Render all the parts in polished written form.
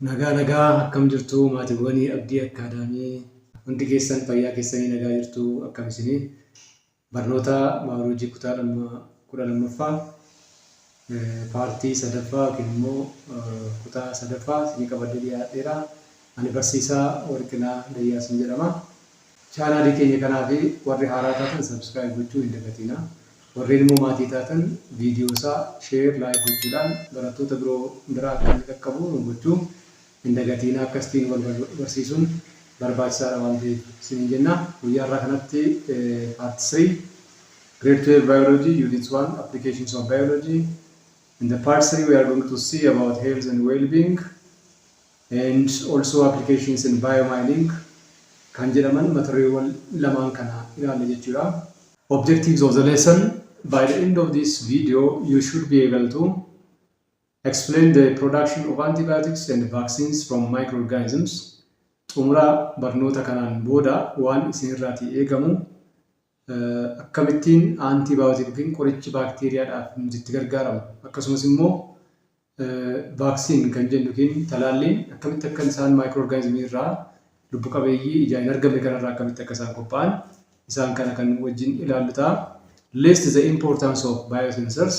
Nagaa nagaa, akkam jirtu maatiiwwanii Abdii Akkaadaamii? Hundi keessan fayyaa keessanii nagaa jirtu? Akkam isinii? Barnoota baayoloojii kutaa 12ffaa paartii sadaffaa yookiin immoo kutaa sadaffaa isinii qabadhee dhiyaadheera. Ani barsiisaa Warqinaa Dayyaasin jedhama. Chaanaalii keenya kanaa fi warri haaraa taatan subscribe gochuu hin dagatinaa. Warreen immoo maatii taatan viidiyoo isaa share, like gochuudhaan barattoota biroo bira akka inni qaqqabu nu gochuu hin dagatiinaa. Akkasitiin wal barsiisuun barbaachisaadha waan ta'eef isiniin jenna. Guyyaa har'aa kanatti part 3, grade 12 biology, unit 1, applications of biology. In the part 3 we are going to see about health and well-being and also applications in biomining kan jedhaman mata dureewwan lamaan kana ilaalla jechuudha. Objectives of the lesson: by the end of this video you should be able to explain the production of antibiotics and vaccines from microorganisms. Xumura barnoota kanaan booda waan isinirraatii eegamu akkamittiin antibiotic yookiin qorichi baakteeriyaadhaaf nuti itti gargaaramu, akkasumas immoo vaccine kan jennu yookiin talaalliin akkamitti akka isaan microorganismii irraa, lubbu qabeeyyii ijaan hin argamne kanarraa akkamitti akka isaan qophaa'an, isaan kana kan wajjin ilaallu ta'a. List the importance of biosensors.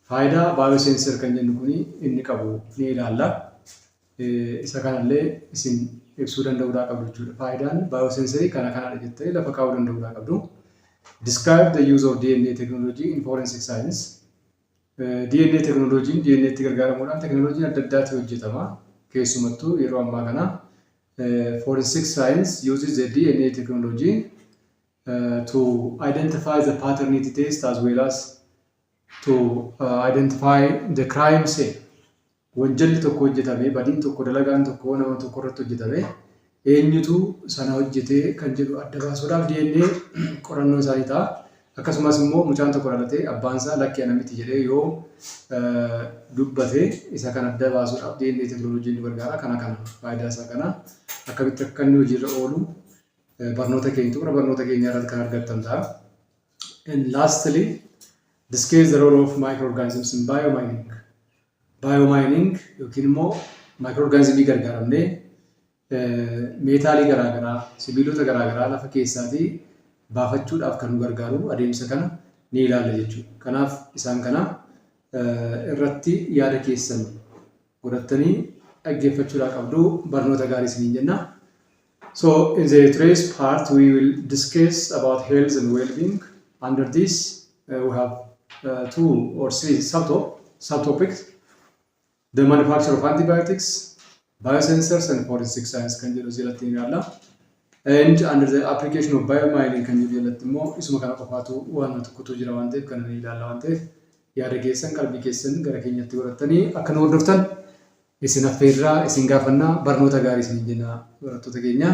Faayidaa biosensor kan jennu kuni inni qabu ni ilaalla. Isa kanallee isin ibsuu danda'uudhaa qabdu jechuudha. Faayidaan biosensorii kana kanadha jettanii lafa kaa'uu danda'uudhaa qabdu. Describe the use of DNA technology in forensic science. DNA teknooloojiin, DNA itti gargaaramuudhaan teknooloojiin adda addaatu hojjetama. Keessumattuu yeroo ammaa kana forensic science uses the DNA technology to identify the paternity test as well as to identify the crime scene. Wanjalli tokko hojjetame, badiin tokko, dalagaan tokko nama tokko irratti hojjetame, eenyutu sana hojjetee kan jedhu adda baasuudhaaf DNA qorannoo isaanii ta'a. Akkasumas immoo mucaan tokko dhalatee abbaan isaa "Lakki, ana miti" jedhee yoo dubbate, isa kan adda baasuudhaaf DNA teknooloojiin nu gargaara. Kana faayidaa isaa kana akkamitti akka inni hojiirra oolu barnoota keenya xumura barnoota keenya irratti kan argattan ta'a. And lastly, discuss the role of microorganisms in biomining. Biomining yookiin immoo microorganismii gargaaramnee meetaalii garaagaraa, sibiilota garaagaraa lafa keessaatii baafachuudhaaf kan nu gargaaru adeemsa kana ni ilaalla jechuudha. Kanaaf isaan kana irratti yaada keessan godhattanii dhaggeeffachuudhaa qabdu. Barnoota gaarii isiniin jenna. So in the today's part we will discuss about health and well-being. Under this we have two or three subtopics. The manufacture of antibiotics, biosensors and forensic science kan jedhu jalatti ni ilaalla. And under the application of biomining kan jedhu jalatti immoo isuma kana qofaatu waan tokkotu jira waan ta'eef kana ni ilaalla. Waan ta'eef yaada keessan, qalbii keessan gara keenyatti godhattanii akka nu hordoftan isin affeerraa, isin gaafannaa. Barnoota gaarii isin jenna, barattoota keenya.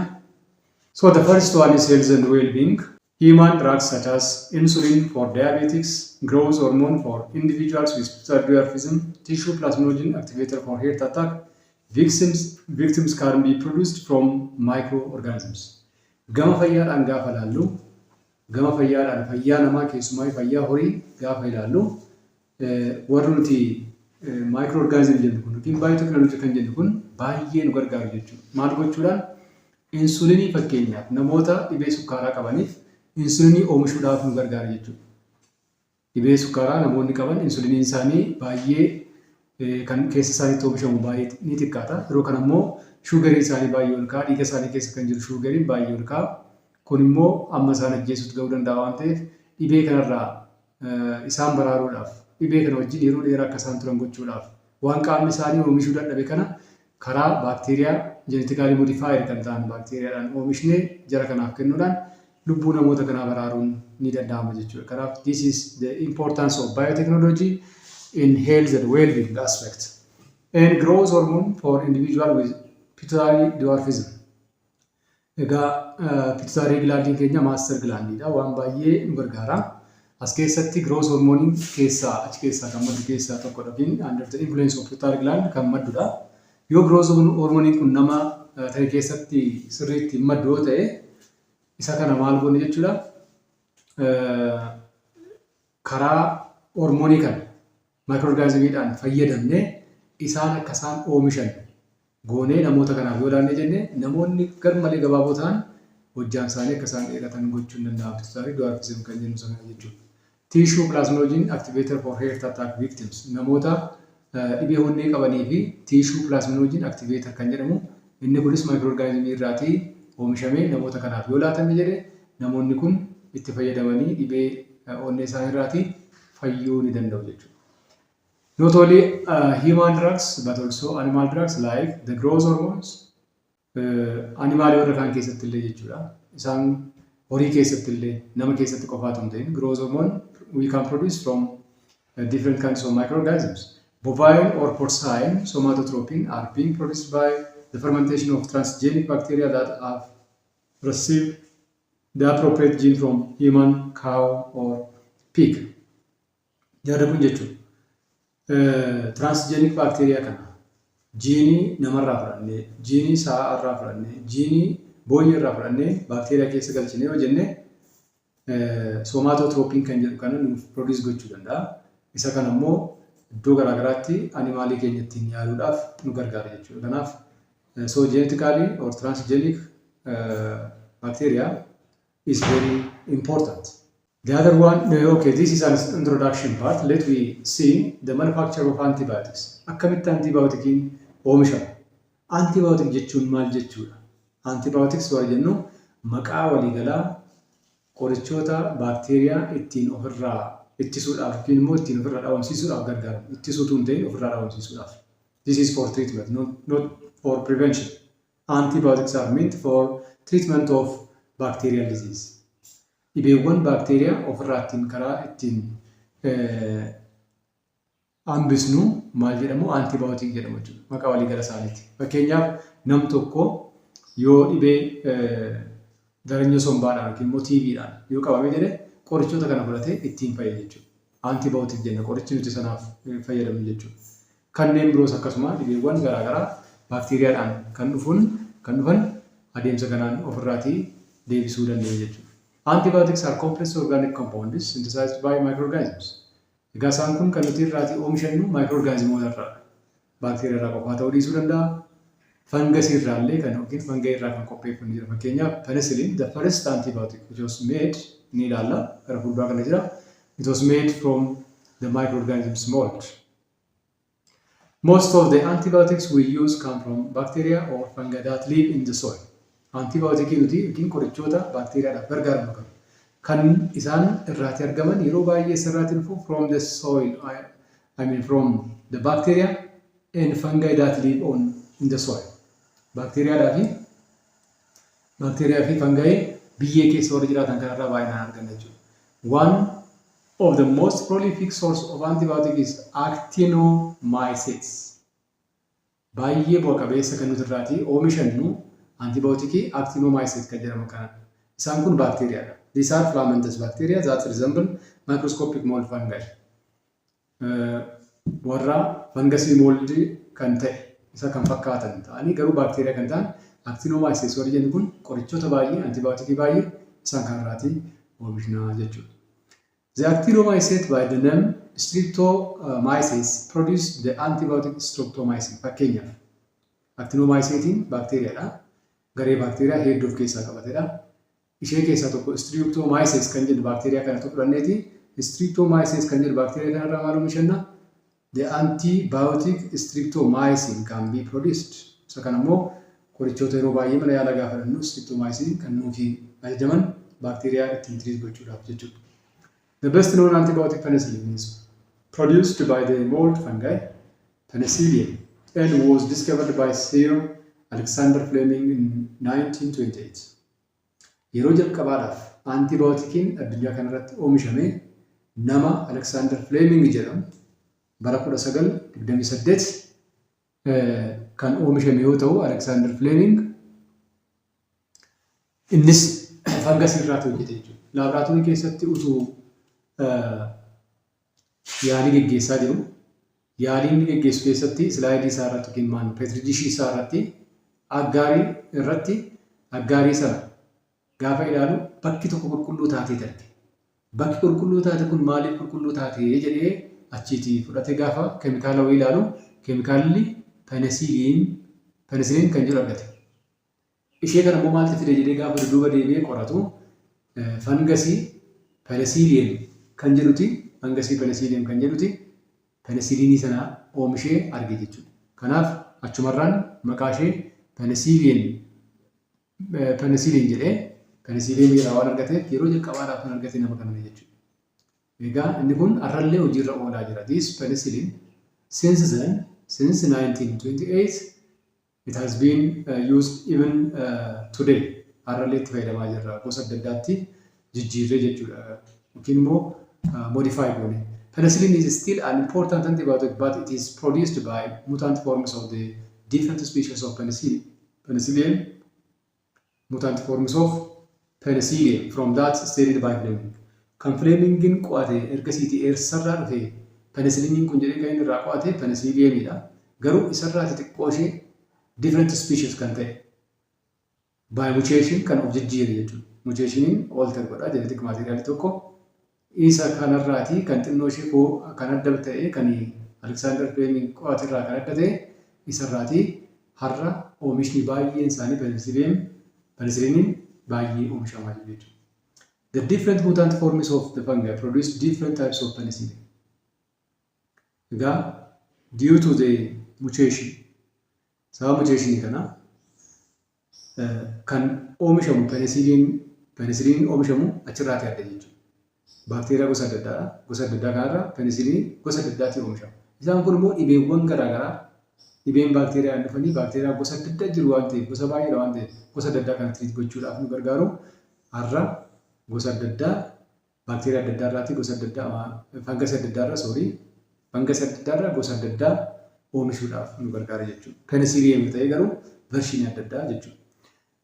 So the first one is health and well-being. Human drugs such as insulin for diabetics, growth hormone for individuals with dwarfism, tissue plasminogen activator for heart attack victims can be produced from microorganisms. Gama fayyaadhaan gaafa ilaallu, gama fayyaadhaan fayyaa namaa, keessumaa fayyaa horii gaafa ilaallu, warri nuti microorganism jennu kun yookiin biotechnology kan jennu kun baay'ee nu gargaaru jechuudha. Maal gochuudhaan? Insulinii fakkeenyaaf namoota dhibee sukkaaraa qabaniif insulinii oomishuudhaaf nu gargaara jechuudha. Dhibee sukkaaraa namoonni qaban insuliniin isaanii baay'ee kan keessa isaaniitti oomishamu baay'ee ni xiqqaata. Yeroo kana immoo shugariin isaanii baay'ee ol ka'a. Dhiiga isaanii keessa kan jiru shugariin baay'ee ol ka'a. Kun immoo amma isaan ajjeesuutti ga'uu danda'a waan ta'eef, dhibee kanarraa isaan baraaruudhaaf, dhibee kana wajjin yeroo dheeraa akka isaan turan gochuudhaaf, waan qaamni isaanii oomishuu dadhabe kana karaa baakteeriyaa genetically modified kan ta'an baakteeriyaadhaan oomishnee jara kanaaf kennuudhaan lubbuu namoota kanaa baraaruun ni danda'ama jechuudha. Kanaaf this is the importance of biotechnology in health and well-being aspect. And growth hormone for individual with pituitary dwarfism. Egaa pituitary glandiin keenya master glandiidha. Waan baay'ee nu gargaara. As keessatti growth hormoniin keessaa achi keessaa kan maddu keessaa tokkodha. Yookiin under the influence of pituitary gland kan maddudha. Yoo growth hormoniin kun nama ta'e keessatti sirriitti hin maddu yoo ta'e, isa kana maal goone jechuudha? Karaa hormoonii kana microorganismiidhaan fayyadamnee isaan akka isaan oomishan Goonee namoota kanaaf yoo laanne jenne, namoonni garmalee gabaaboo ta'an hojjaan isaanii akka isaan dheeratan gochuun danda'ama. Pituitary dwarfism kan jennu sana jechuudha. Tissue plasminogen activator for heart attack victims, namoota dhibee onnee qabanii fi tissue plasminogen activator kan jedhamu, inni kunis microorganismii irraatii oomishamee namoota kanaaf yoo laatame jedhe, namoonni kun itti fayyadamanii dhibee onnee isaanii irraatii fayyuu ni danda'u jechuudha. Not only human drugs but also animal drugs like the growth hormones, animaalii warra kaan keessatti illee jechuudha. Isaan horii keessatti illee, nama keessatti qofaatu hin ta'in, growth hormone we can produce from different kinds of microorganisms. Bovine or porcine somatotropin are being produced by the fermentation of transgenic bacteria that have received the appropriate gene from human, cow or pig. Jarri kun jechuudha. Transgenic bacteria kana jiinii namarraa fudhannee, jiinii sa'aa irraa fudhannee, jiinii booyyee irraa fudhannee baakteeriyaa keessa galchinee yoo jenne, somatotropin kan jedhu kana nuuf produce gochuu danda'a. Isa kana immoo iddoo garaa garaatti animaalii keenya ittiin yaaluudhaaf nu gargaara jechuudha. Kanaaf, so genetically or transgenic bacteria is very important. The other one, okay, this is an introduction part. Let me see the manufacture of antibiotics. Akkamitti antibiotikiin oomishama? Antibiotic jechuun maal jechuudha? Antibiotics warra jennu maqaa waliigalaa qorichoota baakteeriyaa ittiin ofirraa ittisuudhaaf yookiin immoo ittiin ofirraa dhabamsiisuudhaaf gargaaran. Ittisuutu hin ta'in, ofirraa dhabamsiisuudhaaf. This is for treatment, not for prevention. Antibiotics are meant for treatment of bacterial disease. Dhibeewwan baakteeriyaa ofirraa ittiin karaa ittiin hambisnu maal jedhamu? Antibiotic jedhamu jechuudha. Maqaa waliigala isaaniiti. Fakkeenyaaf, nam tokko yoo dhibee daranyoo sombaadhaan yookiin immoo TBdhaan yoo qabame jedhe, qorichoota kana fudhatee ittiin fayya jechuudha. Antibiotic jenna qorichi nuti sanaaf fayyadamnu jechuudha. Kanneen biroos akkasuma dhibeewwan garaagaraa baakteeriyaadhaan kan dhufan adeemsa kanaan ofirraatii deebisuu dandeenya jechuudha. Antibiotics are complex organic compounds synthesized by microorganisms. Egaa isaan kun kan nuti irraatii oomishannu microorganismoota irraadha. Baakteeriyaa irraa qofaa ta'uu dhiisuu danda'a. Fangasii irraa illee kan yookiin fungi irraa kan qopheeffamu jira. Fakkeenyaaf, penicillin, the first antibiotic which was made, ni ilaalla, gara fuulduraa kana jira. It was made from the microorganisms mold. Most of the antibiotics we use come from bacteria or fungi that live in the soil. Antibiotikii nuti yookiin qorichoota baakteeriyaadhaaf gargaaramnu kan kan isaan irraati argaman yeroo baay'ee irraati dhufu from the soil, I mean from the bacteria and fungi that live on in the soil. Baakteeriyaa fi fungi biyyee keessa warra jiraatan kanarraa baay'inaan arganna jechuudha. One of the most prolific source of antibiotic is actinomycetes. Baay'ee bu'a qabeessa kan nuti irraatii oomishannu antibiotikii actinomycetes kan jedhamu kanadha. Isaan kun baakteeriyaadha. These are filamentous bacteria that resemble microscopic mold fungi. Warra fangasii moldii kan ta'e isa kan fakkaatan ta'anii garuu baakteeriyaa kan ta'an actinomycetes warri jennu kun qorichoota baay'ee, antibiotikii baay'ee isaan kanarraatii oomishna jechuudha. The actinomycete by the name Streptomyces produce the antibiotic streptomycin. Fakkeenyaaf, actinomycetiin baakteeriyaadha. Garee baakteeriyaa hedduu of keessaa qabatedha. Ishee keessaa tokko Streptomyces kan jedhu baakteeriyaa kanatu fudhanneeti. Streptomyces kan jedhu baakteeriyaa kanarraa maal oomishanna? The antibiotic streptomycin can be produced. Isa kana immoo qorichoota yeroo baay'ee mana yaalaa gaafa fudhannu streptomycin kan nuuf ajajaman baakteeriyaa ittiin treat gochuudhaaf jechuudha. The best known antibiotic, penicillin, is produced by the mold fungi Penicillium and was discovered by Sir Alexander Fleming in 1928. Yeroo jalqabaadhaaf antibiyootikiin addunyaa kanarratti oomishame nama Alexander Fleming jedhamu bara 1928 kan oomishame yoo ta'u, Alexander Fleming innis fangasii irraati hojjete jechuudha. Laaboraatoorii keessatti utuu yaalii geggeessaa jiru, yaalii inni geggeessu keessatti slideii isaa irratti yookiin maal petri dishii isaa irratti agaarii irratti agaarii sana gaafa ilaalu bakki tokko qulqulluu taatee arge. Bakki qulqulluu taate kun maaliif qulqulluu taate jedhee achiitii fudhatee gaafa keemikaala wayii ilaalu, keemikaalli penicillin Penicillin kan jedhu argate. Ishee kana immoo maaltu fide jedhee gaafa dudduuba deebi'ee qoratu, fangasii Penicillium kan jedhuti, fangasii Penicillium kan jedhuti penicillinii sana oomishee arge jechuudha. Kanaaf achumarraan maqaa ishee penicillin jedhee, penicillium irraa waan argateef, yeroo jalqabaadhaaf kan argate nama kana jechuudha. Egaa inni kun har'allee hojiirra oolaa jira. This penicillin, since then, since 1928, it has been used even today. Har'allee itti fayyadamaa jirra, gosa adda addaatti jijjiirree jechuudha. Yookiin immoo modify goone. Penicillin is still an important antibiotic, but it is produced by mutant forms of the different species of penicillin. Penicillin, mutant forms of penicillin from that studied by Fleming. Kan Flemingin qo'ate ergasiitii eessarraa dhufe penicilliniin kun jedhee kan inni irraa qo'ate penicilliumidha. Garuu isarraa xixiqqoo ishee different species kan ta'e by mutation kan of jijjiire jechuudha. Mutationiin alter godha genetic material tokko. Isa kanarraati kan xinnoo ishee kan adda ta'e, kan Alexander Fleming qo'ate irraa kan adda ta'e, isarraati har'a oomishni baay'een isaanii penicilliniin baay'ee oomishamaa jiru jechuudha. The different mutant forms of the fungi produce different types of penicillin. Egaa due to the mutation, sababa mutationii kana kan oomishamu penicillin oomishamu achirraati adda jechuudha. Baakteeriyaa gosa adda addaadha. Gosa adda addaa kanarraa penicillin gosa adda addaatiin oomishama. Isaan kun immoo dhibeewwan garaagaraa, dhibeen baakteeriyaan dhufanii, baakteeriyaa gosa adda addaa jiru waan ta'eef, gosa baay'eedha waan ta'eef, gosa adda addaa kana treat gochuudhaaf nu gargaaru. Har'a gosa adda addaa baakteeriyaa adda addaa irraati gosa adda addaa, fangasii adda addaa irraa, sorry, fangasii adda addaa irraa gosa adda addaa oomishuudhaaf nu gargaara jechuudha. Penicillin ta'ee garuu versionii adda addaa jechuudha.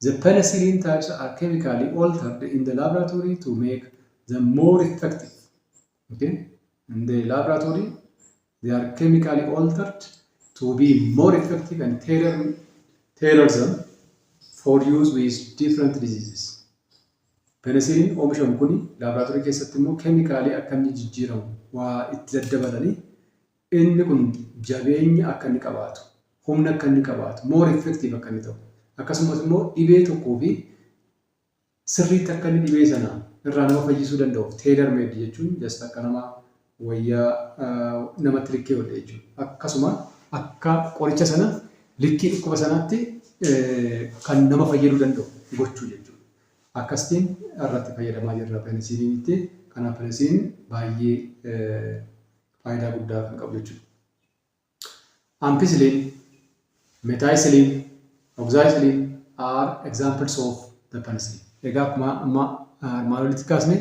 The penicillin types are chemically altered in the laboratory to make them more effective. Okay? In the laboratory, they are chemically altered to be more effective and tailor them for use with different diseases. Penicillin oomishamu kuni laaboraatoorii keessatti immoo keemikaalii akka inni jijjiiramu waa itti daddabalanii, inni kun jabeenya akka inni qabaatu, humna akka inni qabaatu, more effective akka inni ta'u, akkasumas immoo dhibee tokkoo fi sirriitti akka inni dhibee sana irraa nama fayyisuu danda'uuf. Tailor made jechuun just akka nama wayyaa namatti likkee hodhe jechuudha. Akkasuma akka qoricha sana likkii dhukkuba sanaatti kan nama fayyaduu danda'u gochuu jechuudha. Akkasitiin irratti fayyadamaa jirra penicillinitti. Kanaaf penicillin baay'ee faayidaa guddaa kan qabu jechuudha. Ampicillin, methicillin, oxacillin are examples of the penicillin. Egaa akkuma amma armaan olitti kaasne,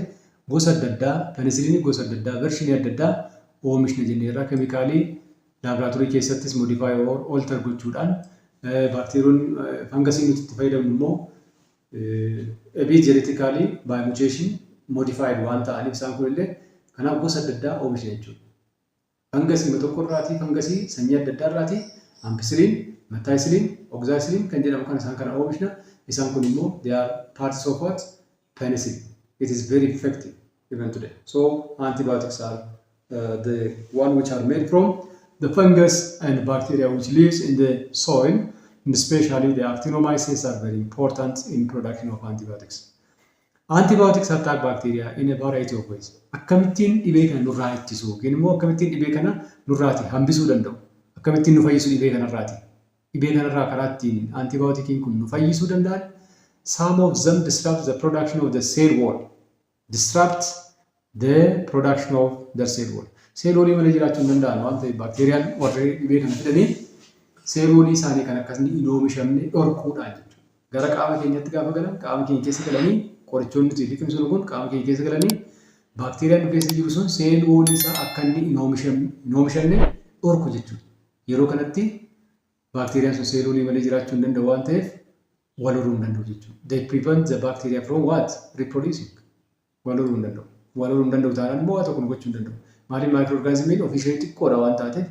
gosa adda addaa penicillinii, gosa adda addaa, versionii adda addaa oomishna jenneerra. Keemikaalii laaboraatoorii keessattis modify or alter gochuudhaan, baakteeriyoon fangasii nuti itti fayyadamnu immoo a bit genetically by mutation modified waan ta'aniif, isaan kunillee kanaaf gosa adda addaa oomishna jechuudha. Fangasii tokko irraatii, fangasii sanyii adda addaa irraatii ampicillin, methicillin, oxacillin kan jedhamu kan isaan kana oomishna. Isaan kun immoo they are parts of what? Penicillin. It is very effective even today. So antibiotics are the one which are made from the fungus and bacteria which lives in the soil, and especially the actinomyces are very important in production of antibiotics. Antibiotics attack bacteria in a variety of ways. Akkamittiin dhibee kana nurraa ittisu yookiin immoo akkamittiin dhibee kana nurraati hambisuu danda'u? Akkamittiin nu fayyisu dhibee kanarraati? Dhibee kanarraa karaa ittiin antibiotikiin kun nu fayyisuu danda'an, some of them disrupt the production of the cell wall. Disrupt the production of the cell wall. Cell wallii malee jiraachuu hin danda'an waan ta'eef, baakteeriyaan warreen dhibee kana fidanii cell wallii isaanii kan akkasni hin oomishamne dhorkuudhaan jechuudha. Gara qaama keenyatti gaafa galan, qaama keenya keessa galanii, qorichoonni nuti liqimsinu kun qaama keenya keessa galanii, baakteeriyaan nu keessa jiru sun cell wallii isaa akka inni hin oomishamne dhorku jechuudha. Yeroo kanatti baakteeriyaan sun cell wallii malee jiraachuu hin danda'u waan ta'eef, wal horuu hin danda'u jechuudha. They prevent the bacteria from what? Reproducing. Wal horuu hin danda'u. Wal horuu hin danda'u taanaan immoo waa tokko nu gochuu hin danda'u. Maaliif? Microorganismiin ofii ishee xiqqoodha waan taateef,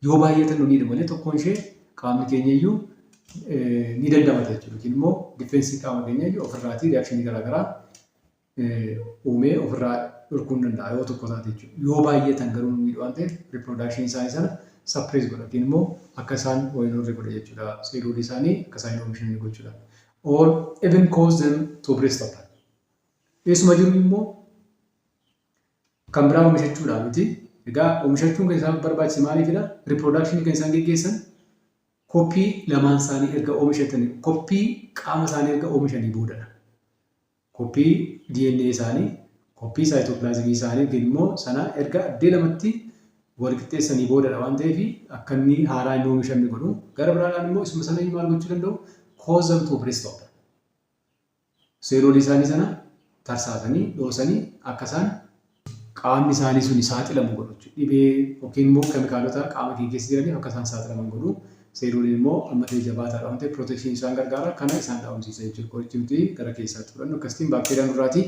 yoo baay'atan nu miidhu malee, tokkoon ishee qaamni keenya iyyuu ni dandamata jechuudha. Yookiin immoo defensii qaama keenya iyyuu ofirraatii reactionii garaagaraa uumee ofirraa dhorkuu hin danda'a yoo tokko taate jechuudha. Yoo baay'atan garuu nu miidhu waan ta'eef, reproductionii isaanii sana suppress godha yookiin immoo akka isaan wal hin horre godha jechuudha. Cell wallii isaanii akka isaan hin oomishne gochuudha. Or even cause them to burst open. Eessuma jiru immoo kan biraa oomishachuudha miti. Egaa oomishachuun kan isaan barbaachise maaliifidha? Reproduction kan isaan geggeessan koppii lamaan isaanii erga oomishatanii, koppii qaama isaanii erga oomishanii boodadha. Koppii DNA isaanii, koppii cytoplasmii isaanii yookiin immoo sana erga addee lamatti wal qixxeessanii boodadha waan ta'eef, akka inni haaraa hin oomishamne godhu. Gara biraadhaan immoo isuma sana maal gochuu danda'u? Cause them to burst open. Cell wallii isaanii sana tarsaasanii dhoosanii akka isaan qaamni isaanii sun saaxilamu godhu jechuudha. Dhibee yookiin immoo keemikaalota qaama keenya keessa jiraniif akka isaan saaxilaman godhu. Cell walliin immoo amma ta'e jabaataadha waan ta'eef protectionii isaan gargaara. Kana isaan dhabamsiisa jechuudha. Qorichi nuti gara keessaatti fudhannu akkasitiin baakteeriyaa nurraatii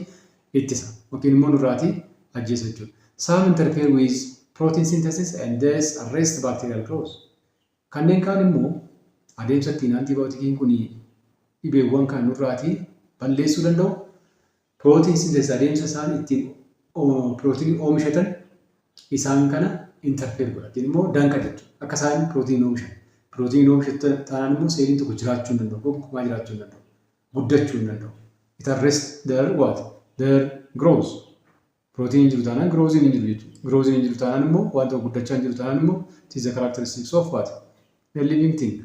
ittisa yookiin immoo nurraatii ajjeesa jechuudha. Some interfere with protein synthesis and thus arrest bacterial growth. Kanneen kaan immoo adeemsa ittiin antibaayootikiin kun dhibeewwan kan nurraatii balleessuu danda'u, protein synthesis, adeemsa isaan ittiin pirootinii oomishatan isaan kana interfere godha. Yookiin immoo danqa jechuudha. Akka isaan pirootinii oomishan. Pirootinii oomishatan taanaan immoo seeliin tokko jiraachuu hin danda'u. Gonkumaa jiraachuu hin danda'u. Guddachuu hin danda'u. It arrest their what? Their growth. Pirootiin jiru taanaan growthiin hin jiru jechuudha. Growthiin hin jiru taanaan immoo, waan tokko guddachaa hin jiru taanaan immoo, it is the characteristics of what? A living thing.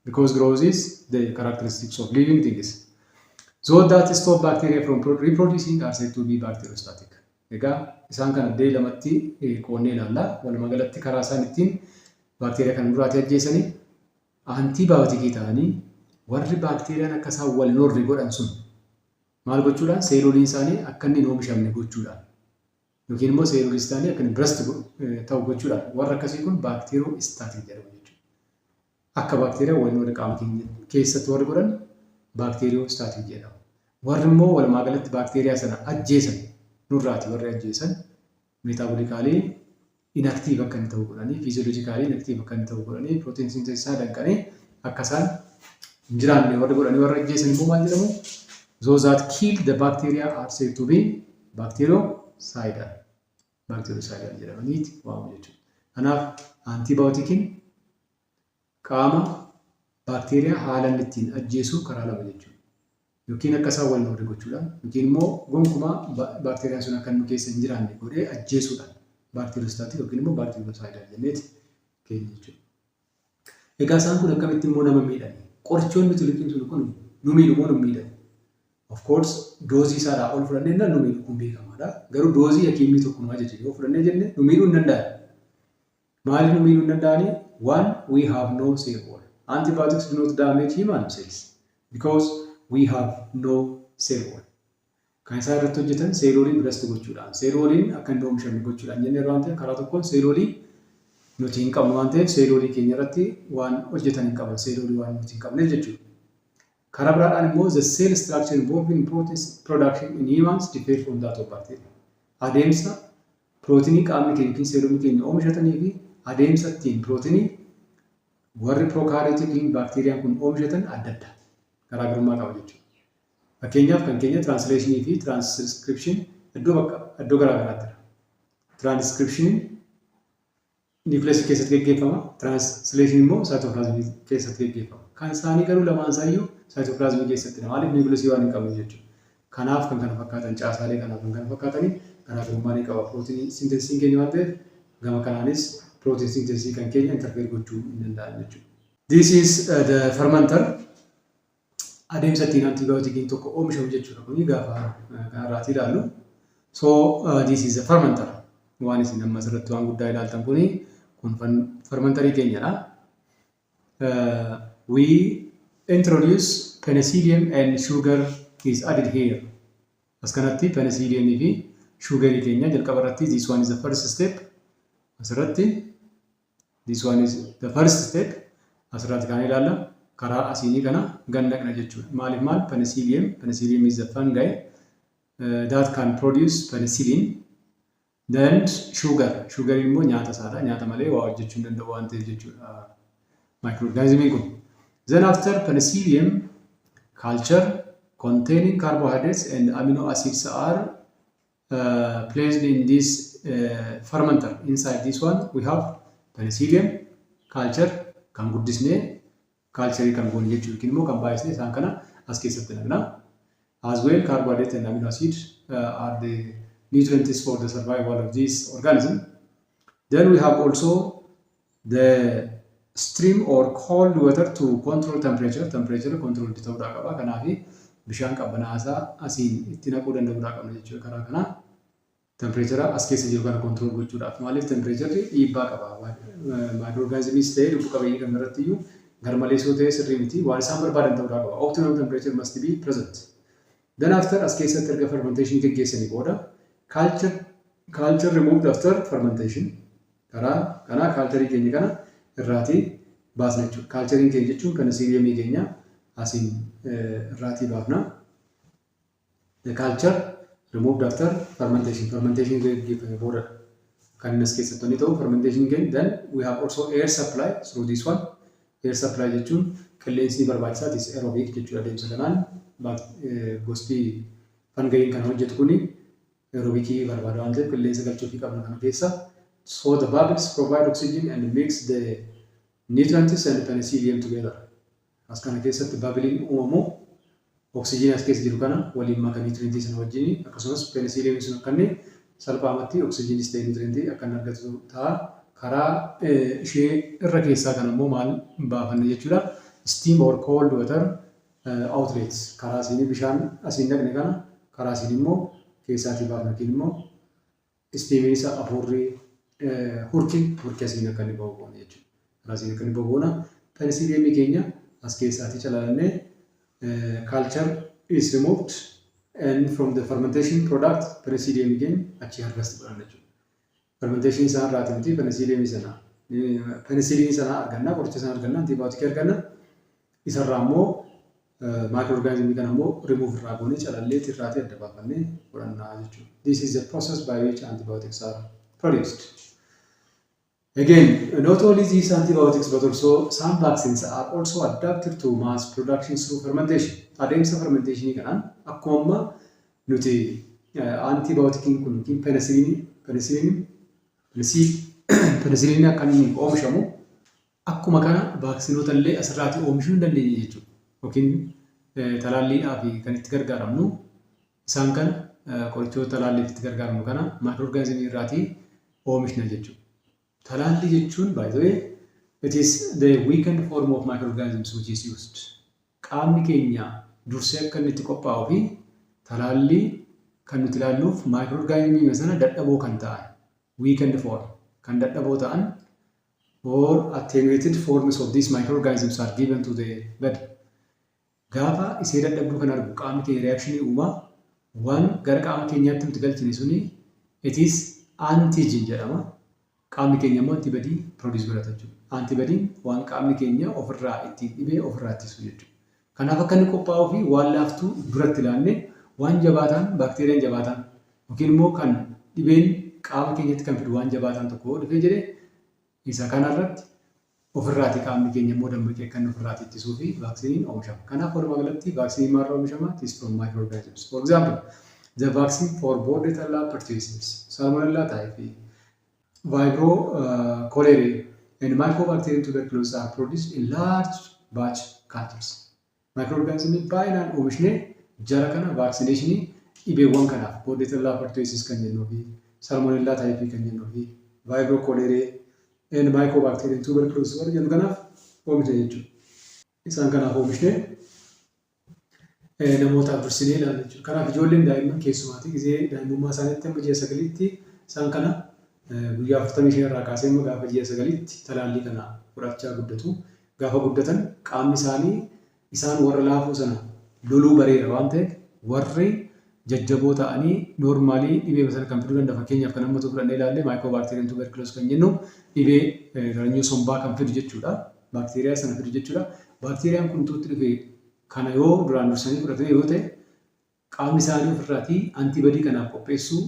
Because growth is the characteristics of living things. Those that stop bacteria from reproducing are said to be bacteriostatic. Egaa isaan kana addee lamatti qoonnee ilaalla. Walumaa galatti karaa isaan ittiin baakteeriyaa kana duraatii ajjeesanii, antiibaayotikii ta'anii warri baakteeriyaan akka isaan wal hin horre godhan sun maal gochuudhaan? Cell walliin isaanii akka inni hin oomishamne gochuudhaan yookiin immoo cell walliin isaanii akka inni burst ta'u gochuudhaan, warra akkasii kun bacteriostatic jedhamu jechuudha. Akka baakteeriyaa wal hin horre qaama keenya keessatti warri godhan bacteriostatic jedhamu. Warri immoo walumaa galatti baakteeriyaa sana ajjeesan, nurraati warri ajjeesan, metabolically inactive akka inni ta'u godhanii, physiologically inactive akka inni ta'u godhanii, protein synthesis isaa danqanii akka isaan hin jiraanne warri godhanii warri ajjeesan immoo maal jedhamu? Those that kill the bacteria are said to be bactericidal. Bactericidal jedhamaniiti waamu jechuudha. Kanaaf antiibaayotikiin qaama baakteeriyaa haala inni ittiin ajjeesu karaa lama jechuudha. Yookiin akka isaan wal hin horre gochuudhaan yookiin immoo gonkumaa baakteeriyaan sun akka inni keessa hin jiraanne godhee ajjeesuudhaan bacteriostatic yookiin immoo bactericidal jenneeti keenya jechuudha. Egaa isaan kun akkamitti immoo nama miidhan? Qorichoonni nuti liqimsinu kun nu miidhu moo nu miidhan? Of course, doozii isaadhaa ol fudhannee nu miidhu, kun beekamaadha. Garuu doozii hakiimni tokko nu ajaje yoo fudhannee jenne nu miidhuu hin danda'an. Maaliif nu miidhuu hin danda'ani? One, we have no cell wall. Antibiotics do not damage human cells because we have no cell wall. Kan isaan irratti hojjetan cell wallii burst gochuudhaan, cell walliin akka hin oomishamne gochuudhaan jennee waan ta'eef, karaa tokkoon cell wallii nuti hin qabnu waan ta'eef, cell wallii keenya irratti waan hojjetan hin qaban, cell wallii waan nuti hin qabneef jechuudha. Karaa biraadhaan immoo the cell structure involved in protein production in humans differ from that of bacteria. Adeemsa pirootinii qaamni keenya yookiin seelonni keenya oomishatanii fi adeemsa ittiin pirootinii warri prokaryotic baakteeriyaan kun oomishatan adda adda. Garaagarummaa qaba jechuudha. Fakkeenyaaf kan keenya translationii fi transcription iddoo bakka iddoo garaa garaatti. Transcriptioniin niwukileesii keessatti gaggeeffama. Translationii immoo cytoplasmii keessatti gaggeeffama. Kan isaanii garuu lamaan isaayyuu cytoplasmii keessattidha. Maaliif? Niwukileesii waan hin qabneef jechuudha. Kanaaf kan kana fakkaatan, caasaalee kanaaf kan kana fakkaatanii garaagarummaa ni qaba. Protein synthesisiin keenya waan ta'eef, gama kanaanis protein synthesisii kan keenya interfere gochuu hin danda'an jechuudha. This is the fermenter. Adeemsa ittiin antibiyootikiin tokko oomishamu jechuudha. Kuni gaafa kanarraati ilaallu. So this is the fermenter. Waan isin amma asirratti waan guddaa ilaaltan kuni kun fermenterii keenyadha. We introduce penicillium and sugar is added here. As kanatti penicilliumii fi sugarii keenya jalqaba irratti, this one is the first step. Asirratti this one is the first step. Asirratti kan ilaalla karaa asiinii kana gannaqna jechuudha. Maaliif maal? Penicillium, penicillium is the fungi that can produce penicillin. Then sugar, sugar immoo nyaata isaadha. Nyaata malee waa hojjechuu hin danda'u waan ta'eef jechuudha. Microorganismiin kun. Then after penicillium culture containing carbohydrates and amino acids are placed in this fermenter. Inside this one we have penicillium. Culture kan guddisnee, culture kan goone jechuudha, yookiin immoo kan baay'isnee isaan kana as keessatti naqna. As well, carbohydrate and amino acid are the nutrients for the survival of this organism. Then we have also the stream or cold water to control temperature. Temperature control ta'uudhaa qaba. Kanaaf bishaan qabbanaasaa asiin itti naquu danda'uudhaa qabna jechuudha karaa kanaa. Temperature as keessa jiru kana control gochuudhaaf. Maaliif? Temperature dhiibbaa qaba. Microorganismis ta'ee lubbu qabeeyyii kan irratti iyyuu garmalee soo ta'e sirrii miti. Waan isaan barbaadan ta'uudhaa qaba. Optimum temperature must be present. Then after, as keessatti erga fermentation geggeessanii booda, culture removed after fermentation, karaa kanaa culture keenya kana irraatii baasna jechuudha. Cultureiin keenya jechuun penicilliumii keenya asiin irraatii baafna. The culture removed after fermentation. Fermentation geggeeffame booda kan inni as keessatti wanni ta'u fermentation keenya. Then we have also air supply through this one. Air supply jechuun qilleensi ni barbaachisaa, it is aerobic jechuudha. Adeemsa kanaan gosti fungiin kana hojjetu kuni aerobicii barbaada waan ta'eef, qilleensa galchuufii qabna kana keessa. So the bubbles provide oxygen and mix the nutrients and penicillium together. As kana keessatti bubbleiin uumamu oxygen as keessa jiru kana waliin maka nutrientii sana wajjin, akkasumas penicillium sun akka inni salphaamatti oxygenis ta'e nutrientii akka inni argatu ta'a. Karaa ishee irra keessaa kana immoo maal baafanna jechuudha? Steam or cold water outlets, karaa isiin bishaan asiin dhaqne kana karaa isiin immoo keessaatii baafna, yookiin immoo steamiin isa afuurri hurki asiin akka inni bahu goona jechuudha. Karaa asiin akka inni bahu goona. Penicilliumii keenya as keessaatii calalannee, culture is removed and from the fermentation product penicillium keenya achii harvest godhanna jechuudha. Fermentation isaan irraati miti, penicillium sana. Penicillin sana arganna, qoricha sana arganna, antibioticii arganna. Isarraa immoo microorganismii kana immoo remove irraa goonee, calallee irraatii adda baafannee fudhannaa jechuudha. This is the process by which antibiotics are produced. Again, not only these antibiotics but also some vaccines are also adapted to mass production through fermentation. Adeemsa fermentationii kanaan akkuma amma nuti antibioticiin kun yookiin penicillin akka inni oomishamu, akkuma kana vaccineoota illee asirraatii oomishuu hin dandeenya jechuudha. Yookiin talaalliidhaaf kan itti gargaaramnu isaan kana, qorichoota talaalliif itti gargaaramnu kana microorganismii irraatii oomishna jechuudha. Talaallii jechuun, by the way, it is the weakened form of microorganisms which is used. Qaamni keenya dursee akka inni itti qophaa'uu fi talaallii kan nuti ilaalluuf microorganismii sana dadhaboo kan ta'an, weakened form kan dadhaboo ta'an or attenuated forms of these microorganisms are given to the body. Gaafa isee dadhabduu kan argu qaamni keenya reactionii uumaa, waan gara qaama keenyaatti nuti galchine suni it is antigen jedhama. Qaamni keenya immoo antibody produce godhata jechuudha. Antibodyn waan qaamni keenya ofirraa ittiin dhibee ofirraa ittisu jechuudha. Kanaaf akka inni qophaa'uu fi waan laaftuu duratti ilaallee, waan jabaataan, baakteeriyaan jabaataan yookiin immoo kan dhibeen qaama keenyatti kan fidu waan jabaataan tokko yoo dhufee jedhee, isa kanarratti ofirraati qaamni keenya immoo dammaqee kan ofirraati ittisuu fi vaccineiin oomishama. Kanaaf walumaa galatti vaccineiin maalirraa oomishama? It is from microorganisms. For example, the vaccine for Bordetella pertussis, Salmonella typhi, Vibrio cholerae, and Mycobacterium tuberculosis are produced in large batch cultures. Microorganismii baay'inaan oomishnee jara kana vaccinationii dhibeewwan kanaaf, Bordetella pertussis kan jennuu fi Salmonella typhi kan jennuu fi Vibrio cholerae and Mycobacterium tuberculosis warra jennu kanaaf oomishna jechuudha. Isaan kanaaf oomishnee namootaaf dursinee ilaalla jechuudha. Kanaaf ijoolleen daa'imman keessumaatii gizee daa'imummaa isaaniitti amma ji'a 9tti isaan kana guyyaa 45 irraa kaasee immoo gaafa ji'a 9tti talaallii kana fudhachaa guddatu. Gaafa guddatan qaamni isaanii isaan warra laafuu sana loluu bareera waan ta'eef, warri jajjaboo ta'anii normalii dhibee sana kan fiduu danda'a. Fakkeenyaaf kan ammatu fudhannee ilaalle, Mycobacterium tuberculosis kan jennu dhibee daranyoo sombaa kan fidu jechuudha. Baakteeriyaa sana fidu jechuudha. Baakteeriyaan kun tuutti dhufe kana yoo duraan dursanii fudhatanii yoo ta'e, qaamni isaanii ofirraatii antibody kanaaf qopheessuu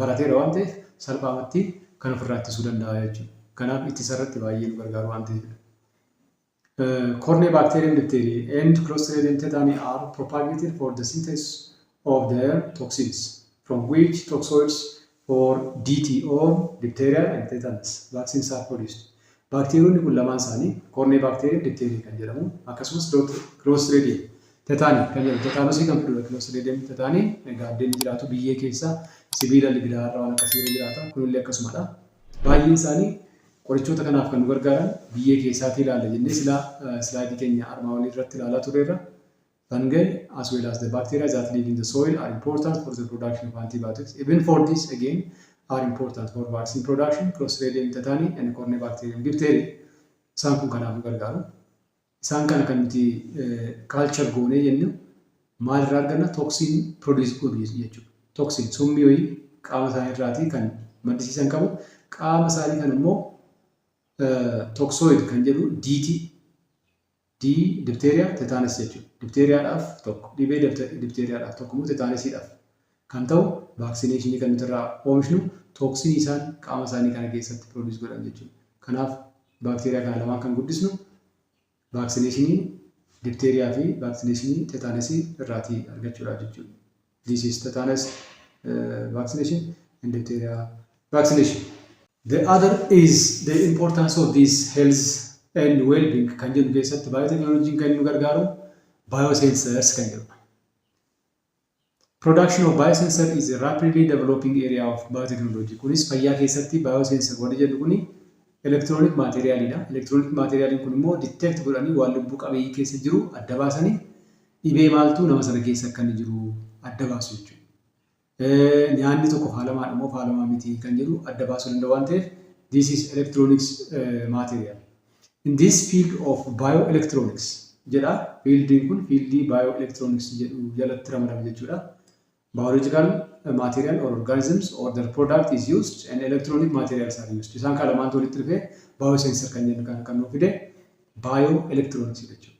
barateera waan ta'eef, salphaamatti kan ofirraa ittisuu danda'a jechuudha. Kanaaf ittisa irratti baay'ee nu gargaaru waan ta'eefidha. Corynebacterium diphtheriae and Clostridium tetani are propagated for the synthesis of their toxins, from which toxoids for DT or diphtheria and tetanus vaccines are produced. Baakteeriyoonni kun lamaan isaanii, Corynebacterium diphtheriae kan jedhamu, akkasumas Clostridium tetani kan jedhamu, tetaanosii kan fidudha. Clostridium tetani egaa addeen jiraatu biyyee keessa, sibiila ligidaarra, waan akkasii irra jiraata. Kunillee akkasumadha. Baay'een isaanii qorichoota kanaaf kan nu gargaaran biyyee keessaatii ilaalla jennee silaa slideii keenya armaan olii irratti ilaalaa turreerra. Fungi as well as the bacteria that live in the soil are important for the production of antibiotics. Even for this, again, are important for vaccine production, Clostridium tetani and Corynebacterium diphtheriae. Isaan kun kanaaf nu gargaaru. Isaan kana kan nuti culture goonee jennu maalirraa arganna? Toxin produce godhu jechuudha. Toxin, summii wayii qaama isaanii irraatii kan maddisiisan qabu. Qaama isaanii kan immoo toxoid kan jedhu DT, D diphtheria, tetanus jechuudha. Diphtheriaadhaaf tokko, dhibee diphtheriaadhaaf tokko immoo tetanesiidhaaf kan ta'u vaccinationii kan nuti irraa oomishnu toxinii isaan qaama isaanii kana keessatti produce godhan jechuudha. Kanaaf baakteeriyaa kana lamaan kan guddisnu vaccinationii diphtheria fi vaccinationii tetanusii irraatii argachuudhaaf jechuudha. This is tetanus vaccination and diphtheria vaccination. The other is the importance of this health and well-being kan jedhu keessatti biotechnology kan nu gargaaru biosensors kan jedhudha. Production of biosensor is a rapidly developing area of biotechnology. Kunis fayyaa keessatti biosensor warri jedhu kuni electronic materialidha. Electronic materialiin kun immoo detect godhanii waan lubbuu qabeeyyii keessa jiru adda baasanii dhibee maaltu nama sana keessa akka inni jiru adda baasu jechuudha. Nyaanni tokko faalamaadha moo faalamaa miti kan jedhu adda baasuu danda'u waan ta'eef, this is electronics material. In this field of bioelectronics jedha. Fieldiin kun fieldii bioelectronics jedhu jalatti ramadama jechuudha. Biological material or organisms or their product is used and electronic materials are used. Isaan kan lamaantu walitti dhufee biosensor kan jennu kana kan nuuf fide bioelectronics jechuudha.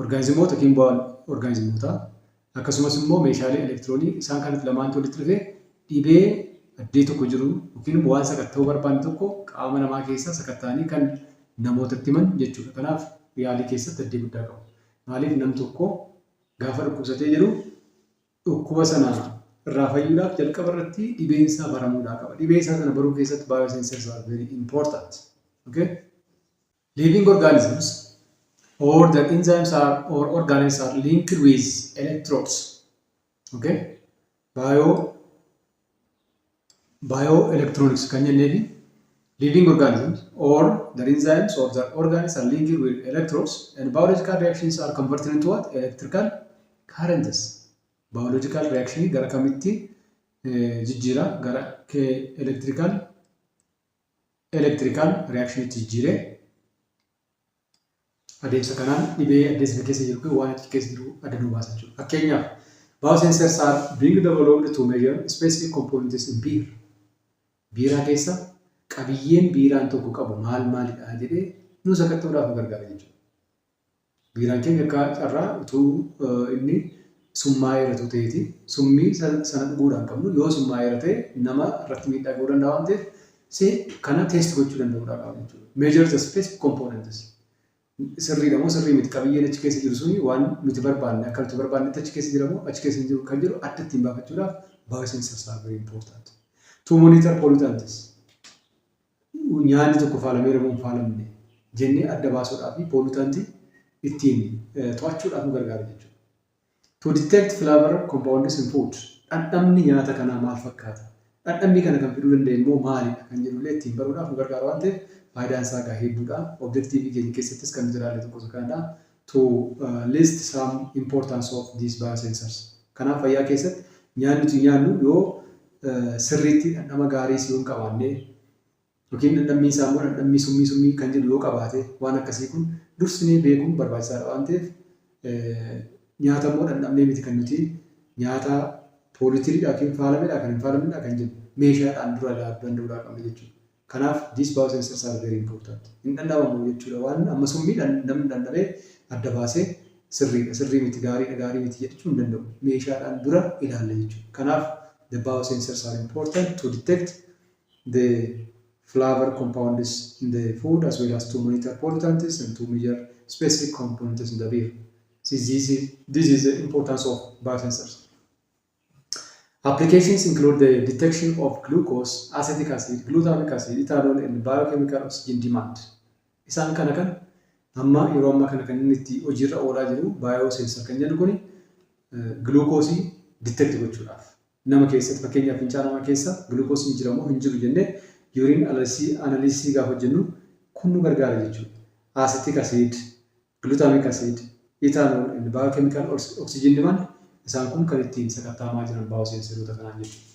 Orgaanizimoota yookiin bu'aan orgaanizimoota, akkasumas immoo meeshaalee elektiroonii, isaan kanatti lamaantu walitti dhufee dhibee addee tokko jiru yookiin immoo waan sakatta'uu barbaanne tokko qaama namaa keessaa sakatta'anii kan namootatti himan jechuudha. Kanaaf yaalii keessatti addee guddaa qabu. Maaliif, nam tokko gaafa dhukkubsatee jiru dhukkuba sana irraa fayyuudhaaf jalqaba irratti dhibeen isaa baramuudhaa qaba. Dhibee isaa sana baruu keessatti biosensors are very important. Okay? Living organisms or the enzymes are or organelles are linked with electrodes. Okay? Bioelectronics kan jennee fi living organisms or the enzymes or the organelles are linked with electrodes and biological reactions are converted into what? Electrical currents. Biological reaction gara kamitti jijjiira? Gara electrical reactionitti jijjiiree adeemsa kanaan dhibee adeemsa keessa jiru kun waan achi keessa jiru adda nu baasa jechuudha. Fakkeenyaaf, biosensors are being developed to measure specific components in beer. Biiraa keessa qabiyyeen biiraan tokko qabu maal maalidha jedhee nu sakatta'uudhaaf nu gargaara jechuudha. Biiraan keenya akka carraa utuu inni summaa'eera ta'eeti, summii sana dhuguudhaan qabnu yoo summaa'eera ta'e nama irratti miidhaa ga'uu danda'a waan ta'eef, kana test gochuu danda'uudha qaba jechuudha. Measure the specific components. Sirriidha moo sirrii miti, qabiyyeen achi keessa jiru suni waan nuti barbaanne akka nuti barbaannetti achi keessa jira moo achi keessa hin jiru kan jedhu adda ittiin baafachuudhaaf biosensors are very important. To monitor pollutants. Nyaanni tokko faalameera moo hin faalamne jennee adda baasuudhaaf, pollutantii ittiin to'achuudhaaf nu gargaara jechuudha. To detect flavor compounds in food. Dhandhamni nyaata kanaa maal fakkaata? Dhandhamni kana kan fiduu danda'e immoo maalidha kan jedhullee ittiin baruudhaaf nu gargaara waan ta'eef, faayidaan isaa egaa hedduudha. Objectiveii keenya keessattis kan nuti ilaalle tokko kanadha. To list some importance of these biosensors. Kanaaf fayyaa keessatti nyaanni nuti nyaannu yoo sirriitti dhandhama gaarii yoo hin qabaanne, yookiin dhandhamni isaa immoo dhandhammii summii summii kan jedhu yoo qabaate, waan akkasii kun dursinee beekuun barbaachisaadha waan ta'eef, nyaata immoo dhandhamnee miti kan nuti nyaata pollutediidha yookiin faalamedha kan hin faalamnedha kan jennu, meeshaadhaan dura ilaaluu danda'uudhaa qabna jechuudha. Kanaaf these biosensors are very important. Hin dhandhamamu jechuudha. Waan amma summii namni dhandhamee adda baasee sirriidha, sirrii miti, gaariidha, gaarii miti jechuu hin danda'u. Meeshaadhaan dura ilaalla jechuudha. Kanaaf the biosensors are important to detect the flavor compounds in the food as well as to monitor pollutants and to measure specific components in the beer. See, this is the importance of biosensors. Applications include the detection of glucose, acetic acid, glutamic acid, ethanol and biochemical oxygen demand. Isaan kana kan amma yeroo ammaa kana kan inni itti hojiirra oolaa jiru biosensor kan jennu kuni glukoosii detect gochuudhaaf. Nama keessatti, fakkeenyaaf, fincaan namaa keessa glukoosiin jira moo hin jiru jennee urine analysis gaafa hojjennu kun nu gargaara jechuudha. Acetic acid, glutamic acid, ethanol and biochemical oxygen demand, isaan kun kan ittiin sakatta'amaa jiran biosensoroota kanaan jechuudha.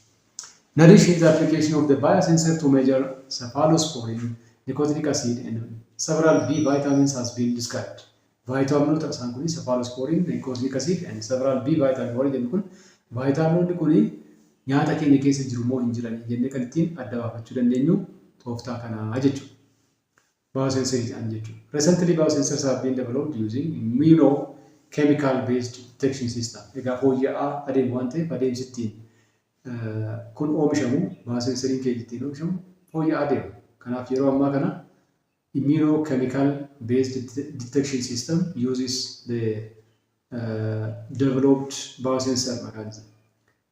In addition, the application of the biosensor to measure cephalosporin, nicotinic acid and several B vitamins has been described. Vaayitaaminoota isaan kun cephalosporin, nicotinic acid and several B vitamin warri jennu kun, vaayitaaminoonni kun nyaata keenya keessa jiru moo hin jiranii jennee kan ittiin adda baafachuu dandeenyu tooftaa kanaa jechuudha. Biosensoriidhaan jechuudha. Recently, biosensors have been developed using immunochemical based detection system. Egaa fooyya'aa adeemu waan ta'eef, adeemsi ittiin kun oomishamu, biosensoriin keenya ittiin oomishamu fooyya'aa adeema. Kanaaf yeroo ammaa kana immunochemical based detection system uses the developed biosensor mechanism.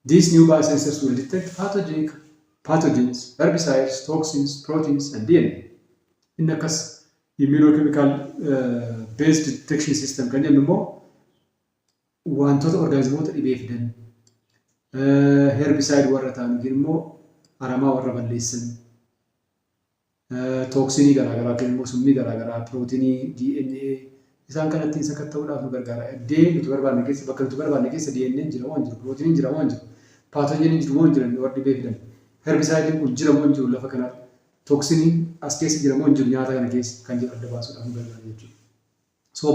These new biosensors will detect pathogens, herbicides, toxins, proteins and DNA. Inni akkas immunochemical based detection system kan jennu immoo wantoota orgaanizimoota dhibee fidan, herbicide warra ta'an yookiin immoo aramaa warra balleessan, tooksinii garaagaraa yookiin immoo summii garaagaraa, pirootinii, DNA isaan kana ittiin sakatta'uudhaaf nu gargaara. Iddoo nuti barbaanne keessa, bakka nuti barbaanne keessa DNA jira moo hin jiru, pirootiniin jira moo hin jiru, paatojeniin jiru moo hin jiran warri dhibee fidan, herbisaaydiin kun jira moo hin jiru lafa kanarra, tooksiniin as keessa jira moo hin jiru nyaata kana keessa kan jedhu adda baasuudhaaf nu gargaara jechuudha. So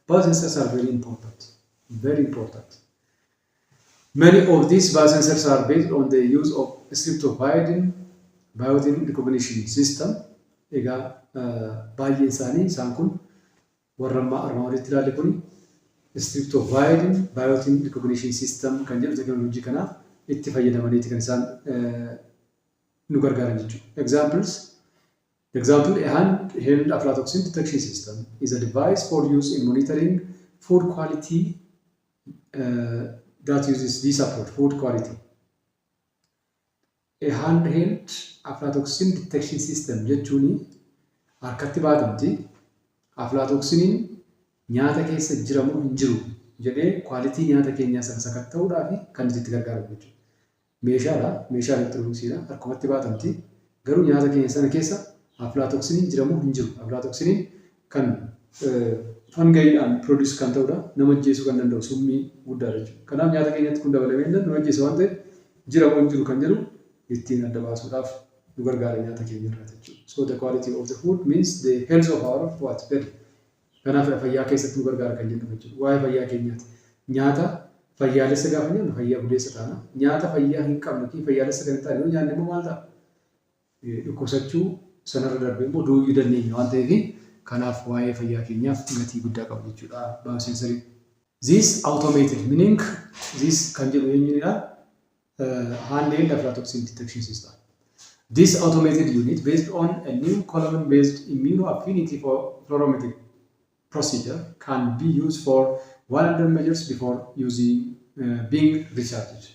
biosensors are very important. Very important. Many of these biosensors are based on the use of streptavidin biotin recognition system. Egaa baay'een isaanii isaan kun warra ammaa armaan olitti ilaalle kun streptavidin biotin recognition system kan jedhu teekinooloojii kana itti fayyadamaniiti kan isaan nu gargaaran jechuudha. Example, a handheld aflatoxin detection system is a device for use in monitoring food quality that uses this approach, food quality. A handheld aflatoxin detection system jechuun harkatti baatamti. Aflatoxiniin nyaata keessa jira moo hin jiru jedhee quality nyaata keenyaa sana sakatta'uudhaaf kan nuti itti gargaaramu jechuudha. Meeshaadha, meeshaa elektirooniksiidha, harkumatti baatamti. Garuu nyaata keenya sana keessa aflatoxiniin jira moo hin jiru? Aflatoxiniin kan fangayiidhaan produce kan ta'udha. Nama ajjeesuu kan danda'u summii guddaadha jechuudha. Kanaaf nyaata keenyatti kun dabalamee nama ajjeesa waan ta'eef, jira moo hin jiru kan jedhu ittiin adda baasuudhaaf nu gargaara nyaata keenya irraa jechuudha. So the quality of the food means the health of our what, body. Kanaaf fayyaa keessatti nu gargaara kan jennu jechuudha. Waa'ee fayyaa keenyaati. Nyaata fayyaalessa gaafa nyaannu fayyaa buleessa taana. Nyaata fayyaa hin qabne yookiin fayyaalessa kan hin taane yoo nyaanne immoo maal ta'a? Dhukkubsachuu, sanarra darbee immoo du'uu dandeenya waan ta'eef, kanaaf waa'ee fayyaa keenyaaf gatii guddaa qaba jechuudha biosensoriin. This automated meaning, this kan jedhu eenyudha? Handheld aflatoxin detection system. This automated unit, based on a new column-based immunoaffinity for fluorometric procedure, can be used for 100 measures before using being recharged.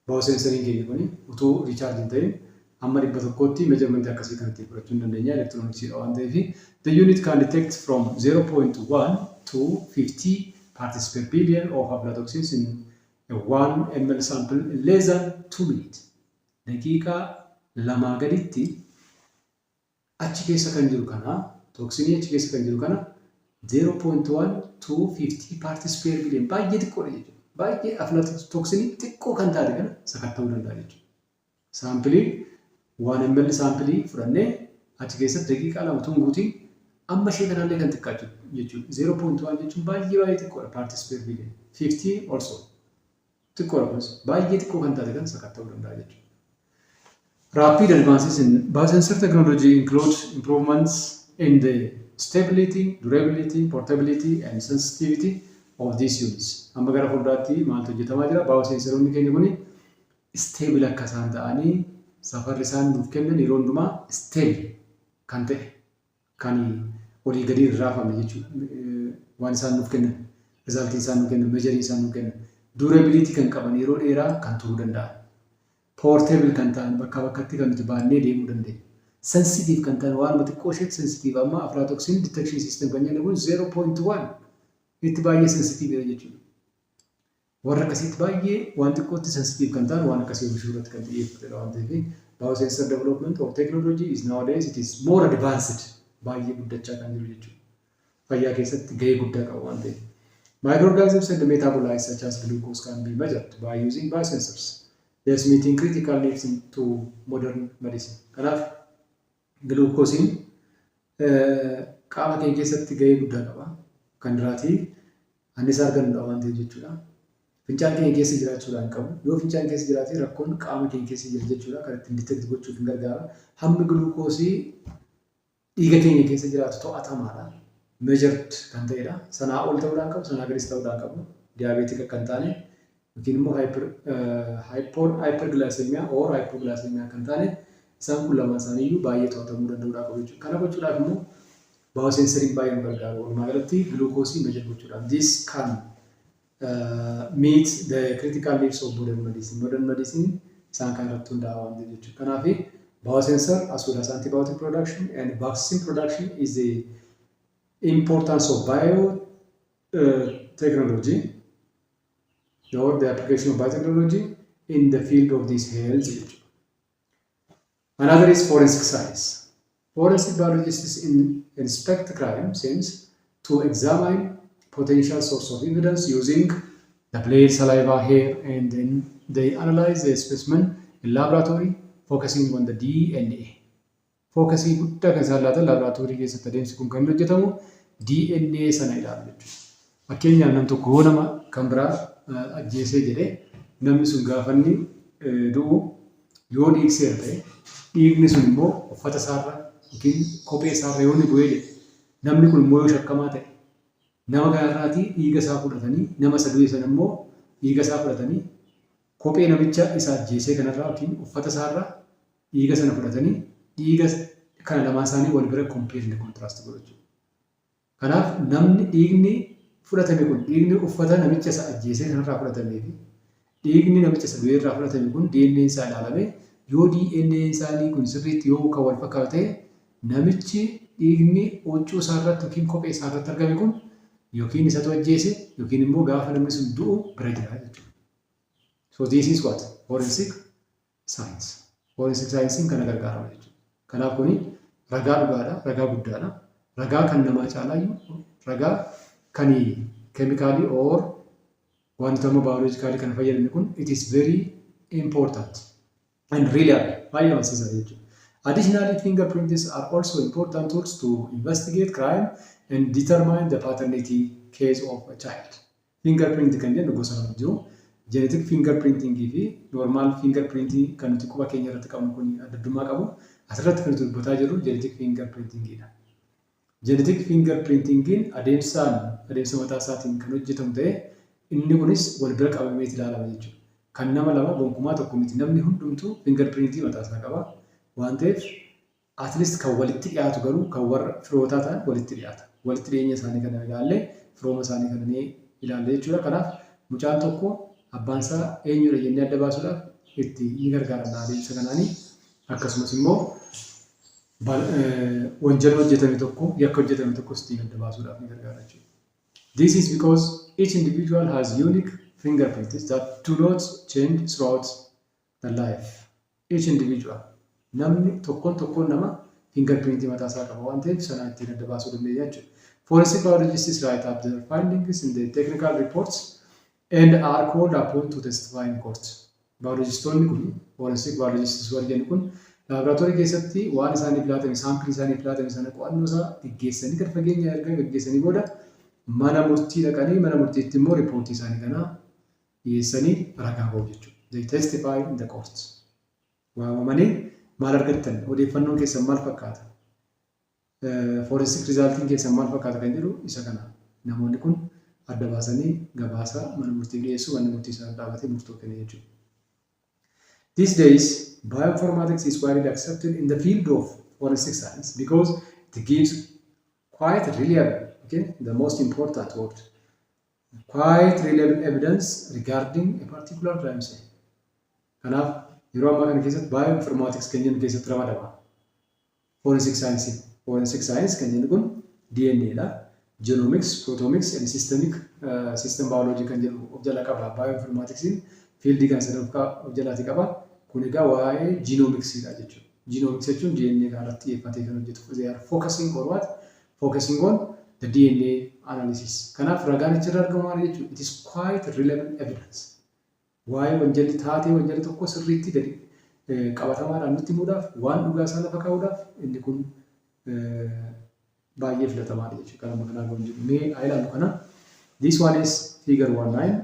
Biosensoriin keenya kuni utuu recharge hin ta'in hamma 100tti measurement akkasii kan ittiin fudhachuu hin dandeenya, elektirooniksiidha waan ta'eef. The unit can detect from 0.1 to 50 parts per billion of aflatoxins in a 1 ml sample in less than 2 minutes. Daqiiqaa 2 gaditti achi keessa kan jiru kana, tooksinii achi keessa kan jiru kana, 0.1 to 50 parts per billion, baay'ee xiqqoodha jechuudha. Baay'ee aflatoxinii xiqqoo kan taate kana sakatta'uu danda'a jechuudha. Saampilii 1 ml saampilii fudhannee achi keessatti daqiiqaa 2 tun guutiin amma ishee kanallee kan xiqqaatu jechuudha. 0.1 jechuun baay'ee baay'ee xiqqoodha parts per billion. 50 also xiqqoodha, kunis baay'ee xiqqoo kan taate kan sakatta'uu danda'a jechuudha. Rapid advances in biosensor technology include improvements in the stability, durability, portability and sensitivity of these units. Amma gara fuulduraatti maaltu hojjetamaa jira? Biosensoroonni keenya kuni stable akka isaan ta'anii, safarri isaan nuuf kennan yeroo hundumaa stable kan ta'e, kan olii gadi hin raafamne jechuudha. Waan isaan nuuf kennan, resultiin isaan nuuf kennan, measurii isaan nuuf kennan Durability kan qaban, yeroo dheeraa kan turuu danda'an. Portable kan ta'an, bakkaa bakkatti kan nuti baannee deemuu dandeenya. Sensitive kan ta'an, waanuma xiqqoo isheetti sensitive. Amma aflatoxin detection system kan jennu kun 0.1 itti baay'ee sensitive jechuudha. Warra akkasiitti baay'ee waan xiqqootti sensitive kan ta'an, waan akkasii oomishuu irratti kan xiyyeeffatedha waan ta'eef, biosensor development or technology is nowadays, it is more advanced, baay'ee guddachaa kan jiru jechuudha. Fayyaa keessatti gahee guddaa qaba waan ta'eef. Microorganisms and metabolites such as glucose can be measured by using biosensors, thus meeting critical needs to modern medicine. Kanaaf glukoosiin qaama keenya keessatti gahee guddaa qaba. Kan biraatii annisaa argannudha waan ta'eef jechuudha. Fincaan keenya keessa jiraachuudhaan qabu. Yoo fincaan keessa jiraate, rakkoon qaama keenya keessa jira jechuudha. Kan ittiin detect gochuuf hin gargaara. Hammi glukoosii dhiiga keenya keessa jiraatu to'atamaadha. Measured kan ta'edha. Sanaa ol ta'uudhaan qabu, sanaa gadis ta'uudhaan qabu. Diabetic akka hin taane yookiin immoo hyperglycemia or hypoglycemia kan taane, isaan kun lamaan isaaniiyyuu baay'ee to'atamuu danda'uudhaa qabu jechuudha. Kana gochuudhaaf immoo biosensoriin baay'ee nu gargaaru. Walumaa galatti glukoosii measure gochuudhaaf. This can meet the critical needs of modern medicine. Modern medicine isaan kan irratti hundaa'a waan ta'eef jechuudha. Kanaaf biosensor as well as antibiotic production and vaccine production is the importance of biotechnology or the application of biotechnology in the field of this health jechuudha. Another is forensic science. Forensic biologists inspect crime scenes to examine potential source of evidence using the blood, saliva, hair, and then they analyze the specimen in laboratory, focusing on the DNA. Focusii guddaa kan isaan laatan laaboraatoorii keessatti adeemsi kun kan inni hojjetamu DNA sana ilaalu jechuudha. Fakkeenyaaf, nam tokko yoo nama kan biraa ajjeesee jedhee, namni sun gaafa inni du'u yoo dhiigseera ta'e, dhiigni sun immoo uffata isaarra yookiin kophee isaarra yoo inni bu'ee jedhe, namni kun immoo yoo shakkamaa ta'e, nama kanarraatii dhiiga isaa fudhatanii, nama isa du'e sana immoo dhiiga isaa fudhatanii, kophee namicha isa ajjeesee kanarraa yookiin uffata isaarraa dhiiga sana fudhatanii, dhiiga kana lamaan isaanii wal bira compare and contrast godhu jechuudha. Kanaaf namni dhiigni fudhatame kun, dhiigni uffata namicha isa ajjeesee kanarraa fudhatamee fi dhiigni namicha isa du'e irraa fudhatame kun, DNA isaa ilaalame, yoo DNA isaanii kun sirriitti yoo kan wal fakkaatu ta'e, namichi dhiigni huccuu isaa irratti yookiin kophee isaa irratti argame kun yookiin isatu ajjeese yookiin immoo gaafa namni sun du'u bira jira jechuudha. So this is what forensic science. Forensic science kana gargaarama jechuudha. Kanaaf kuni ragaa dhugaadha, ragaa guddaadha. Ragaa kan namaa caalaayyuu, ragaa kan chemicalii or wantoota amma biologicalii kana fayyadamne kun, it is very important and reliable, baay'ee amansiisaa jechuudha. Additionally, fingerprints are also important tools to investigate crime and determine the paternity case of a child. Fingerprint kan jennu gosa lama jiru. Genetic fingerprinting fi normal fingerprinting kan nuti quba keenya irratti qabnu kun adda addummaa qabu. Asirratti kan nuti dubbataa jirru genetic fingerprintingidha. Genetic fingerprintingiin adeemsaan adeemsa mataa isaatiin kan hojjetamu ta'ee, inni kunis wal bira qabameet ilaalama jechuudha. Kan nama lama gonkumaa tokko miti. Namni hundumtuu fingerprintii mataa isaa qaba. Waan ta'eef at least kan walitti dhiyaatu garuu kan warra firootaa ta'an walitti dhiyaata. Walitti dhiyeenya isaanii kana ilaallee, firooma isaanii kana ni ilaalle jechuudha. Kanaaf mucaan tokko abbaan isaa eenyudha jennee adda baasuudhaaf itti ni gargaaramna adeemsa kanaanii. Akkasumas immoo wanjala hojjetame tokko, yakka hojjetame tokkos ittiin adda baasuudhaaf ni gargaara jechuudha. This is because each individual has unique fingerprints that do not change throughout the life. Each individual, namni tokkoon tokkoon nama fingerprintii mataa isaa qaba waan ta'eef, sana ittiin adda baasuu dandeenya jechuudha. Forensic biologists write up their findings in the technical reports and are called upon to testify in court. Biologistoonni kun, forensic biologists warri jennu kun, laaboraatoorii keessatti waan isaaniif laatame, saampilii isaaniif laatame sana qo'annoo isaa geggeessanii, gad fageenya erga geggeessanii booda, mana murtii dhaqanii, mana murtiitti immoo riippoortii isaanii kana dhiyeessanii ragaa ba'u jechuudha. They testify in the court. Waamamanii, maal argattan, odeeffannoon keessan maal fakkaata, forensic resultiin keessan maal fakkaata kan jedhu, isa kana namoonni kun adda baasanii gabaasa mana murtii dhiyeessu, manni murtii sana dhaabatee murtoo kenna jechuudha. These days, bioinformatics is widely accepted in the field of forensic science because it gives quite reliable, okay, the most important word, Quite reliable evidence regarding a particular crime scene. Kanaaf yeroo ammaa kana keessatti bioinformatics kan jennu keessatti ramadama. Forensic science. Forensic science kan jennu kun DNA dha. Genomics, proteomics and system biology kan jedhu of jala qaba. Bioinformaticsiin fieldii kana sadan of jalaatii qaba. Kun egaa waa'ee genomicsiidha jechuudha. Genomics jechuun DNA kana irratti xiyyeeffatee kan hojjetu. They are focusing on what? Focusing on the DNA analysis. Kanaaf ragaan achirraa argamu maali jechuudha? It is quite reliable evidence. Waa'ee wanjalli taatee wanjalli tokko sirriitti gadi qabatamaadhaan nutti himuudhaaf, waan dhugaa isaa lafa kaa'uudhaaf inni kun baay'ee filatamaadha jechuudha. Kanuma kanaa kan jiru. Mee haa ilaallu kana. This one is figure 19,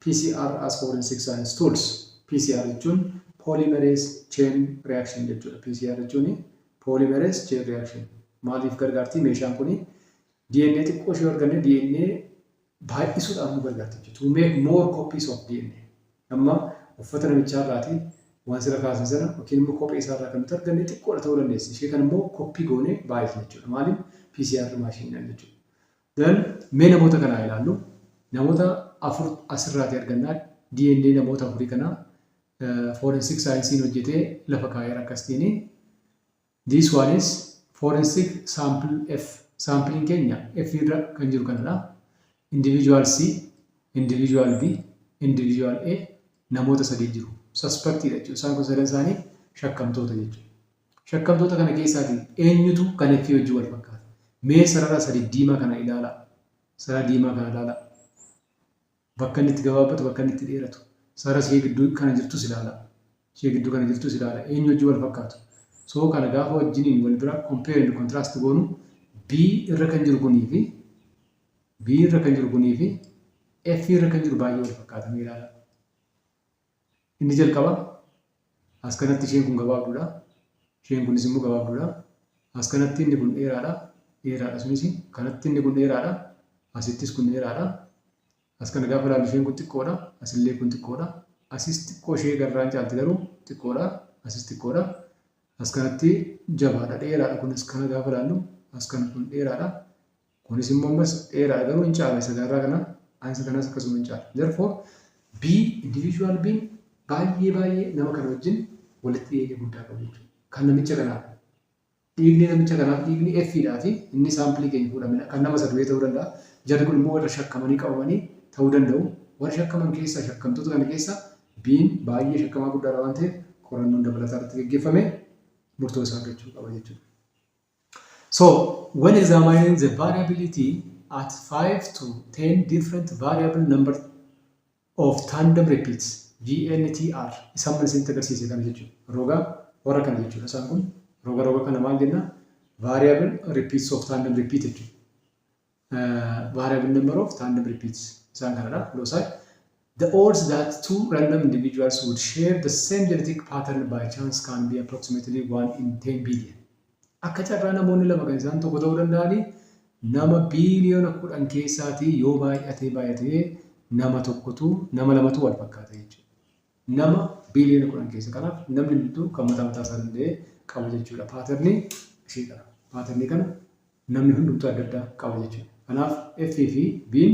PCR as forensic science tools. PCR jechuun polymerase chain reaction jechuudha. PCR jechuun polymerase chain reaction. Maaliif gargaarti meeshaan kuni? DNA xiqqoo ishee arganne DNA baay'isuudhaaf nu gargaarti jechuudha. To make more copies of DNA. Amma uffata namichaa irraatii waan sira kaasan sana yookiin immoo kophee isaa irraa kan nuti arganne xiqqoodha ta'uu dandeessi. Ishee kana immoo copy goonee baay'isna jechuudha. Maaliif? PCR maashiniidhaan jechuudha. Then mee namoota kanaa ilaallu. Namoota afur asirraatii argannaa. DNA namoota afurii kanaa forensic saayinsiin hojjetee lafa kaa'eera akkasitiin. This one is forensic sample F. Sampleiin keenya F irra kan jiru kanadha. Individual C, individual B, individual A, namoota sadii jiru. Suspectiidha jechuudha. Isaan kun sadan isaanii shakkamtoota jechuudha. Shakkamtoota kana keessaatii eenyutu kan F wajjin wal fakkaata? Mee sarara sadi diimaa kana ilaalaa. Sarara diimaa kana ilaalaa. Bakka inni itti gabaabbatu, bakka inni itti dheeratu. Sarara ishee gidduu kana jirtus ilaalaa. Ishee gidduu kana jirtus ilaalaa. Eenyu wajjin wal fakkaatu? So kana gaafa wajjiniin wal bira compare and contrast goonu, B irra kan jiru kunii fi B irra kan jiru kunii fi F irra kan jiru baay'ee wal fakkaata, mee ilaalaa. Inni jalqaba as kanatti isheen kun gabaabduudha. Isheen kunis immoo gabaabduudha. As kanatti inni kun dheeraadha. Dheeraadha sunis. Kanatti inni kun dheeraadha. Asittis kun dheeraadha. As kana gaafa ilaallu isheen kun xiqqoodha. Asillee kun xiqqoodha. Asis xiqqoo ishee garraan caalti, garuu xiqqoodha. Asis xiqqoodha. As kanatti jabaadha. Dheeraadha kunis. Kana gaafa ilaallu as kana kun dheeraadha. Kunis immoo ammas dheeraadha, garuu hin caala isa garraa kana. Isa kanas akkasuma hin caala. Therefore B, individual B baay'ee baay'ee nama kana wajjin walitti dhiyeenya guddaa qabu jechuudha. Kan namicha kanaaf. Dhiigni namicha kanaaf, dhiigni F dhaa fi inni sampleii keenya fuudhamedha. Kan nama isa du'ee ta'uu danda'a. Jarri kun immoo warra shakkamanii qabamanii ta'uu danda'u. Warra shakkaman keessaa, shakkamtoota kana keessaa B'n baay'ee shakkamaa guddaadha waan ta'eef qorannoon dabalataa irratti gaggeeffame murtoo isaa argachuu qaba jechuudha. So when examining the variability at 5 to 10 different variable number of tandem repeats, VNTR, isaan mana isinitti agarsiise kana jechuudha. Roga warra kana jechuudha. Isaan kun roga roga kana maal jenna? Variable repeats of tandem repeat jechuudha. Variable number of tandem repeats isaan kanadha. Loci. The odds that two random individuals would share the same genetic pattern by chance can be approximately 1 in 10 billion. Akka carraa namoonni lama kan isaan tokko ta'uu danda'anii nama biiliyoona 10 keessaatii yoo baay'atee baay'atee nama tokkotu, nama lamatu wal fakkaata jechuudha. Nama biiliyoona 10 keessa. Kanaaf namni hunduu kan mataa mataa isaa danda'ee qaba jechuudha. Patternii ishee kana. Patternii kana namni hundumtuu adda addaa qaba jechuudha. Kanaaf F fi B'n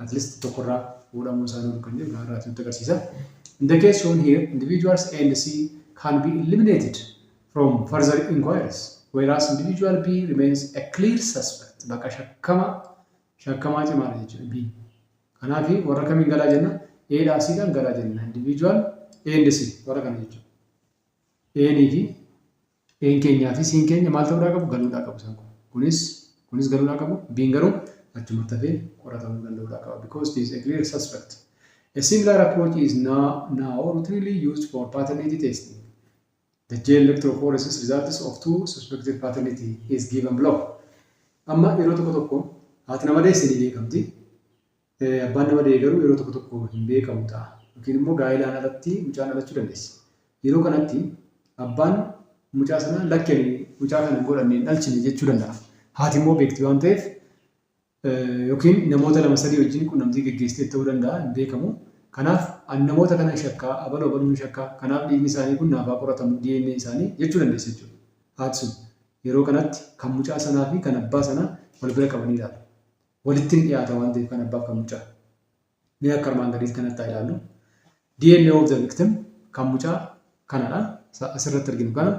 at least tokkorraa fuudhamuu isaanii kan jedhu kanarraati nutti agarsiisa. In the case shown here, individuals A and C can be eliminated from further inquiries, whereas individual B remains a clear suspect. Bakka shakkama shakkamaa cimaadha jechuudha B. Kanaaf warra kamiin galaa jenna? A dhaa C dhaan galaa jenna. Individual A and C warra kana jechuudha. A fi A'n keenyaa fi C'n keenya maal ta'uudhaa qabu? Galuudhaa qabu isaan kun. Kunis galuudhaa qabu. B'n garuu achumatti hafee qoratamuu danda'uudhaa qaba. Because it is a clear suspect. A similar approach is now routinely used for paternity testing. The gel electrophoresis results of two suspected paternity is given below. Amma yeroo tokko tokko haati nama deesse ni beekamti. Abbaan nama deesse garuu yeroo tokko tokko hin beekamu ta'a. Yookiin immoo gaa'ilaan alatti mucaan dhalachuu dandeessi. Yeroo kanatti abbaan mucaa sanaa "Lakki, ani mucaa kana hin godhanne, hin dhalchine" jechuu danda'a. Haati immoo beekti waan ta'eef, yookiin namoota lama sadii wajjin quunnamtii geggeessitee ta'uu danda'a, hin beekamu. Kanaaf "Ani namoota kana shakkaa, abaluu abaluun shakkaa, kanaaf dhiigni isaanii kun naaf haa qoratamu, DNA isaanii" jechuu dandeessi jechuudha. Haati sun yeroo kanatti kan mucaa sanaa fi kan abbaa sanaa wal bira qabanii ilaalu. Walitti hin dhiyaata waan ta'eef kan abbaaf kan mucaa. Mee akka armaan gadiitti kanatti haa ilaallu. DNA of the victim kan mucaa kanadha. Asirratti arginu kana.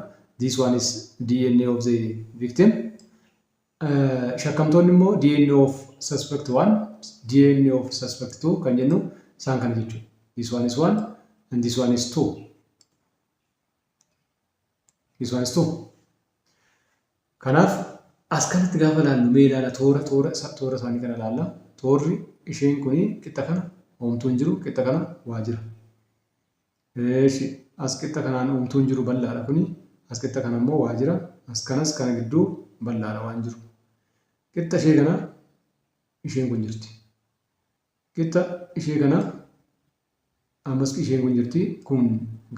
This one is DNA of the victim. Shakkamtoonni immoo DNA of suspect 1, DNA of suspect 2 kan jennu isaan kana jechuudha. This one is 1 and this one is 2. This one is 2. Kanaaf as kanatti gaafa ilaallu, mee ilaala, toora isaanii kana ilaalla. Toorri isheen kuni qixa kana homtuu hin jiru, qixa kana waa jira. Eeshi, as qixa kanaan homtuu hin jiru, bal'aadha kuni. As qixa kana immoo waa jira. As kanas kana gidduu bal'aadha, waan jiru. Qixa ishee kana isheen kun jirti. Qixa ishee kana ammas isheen kun jirti. Kun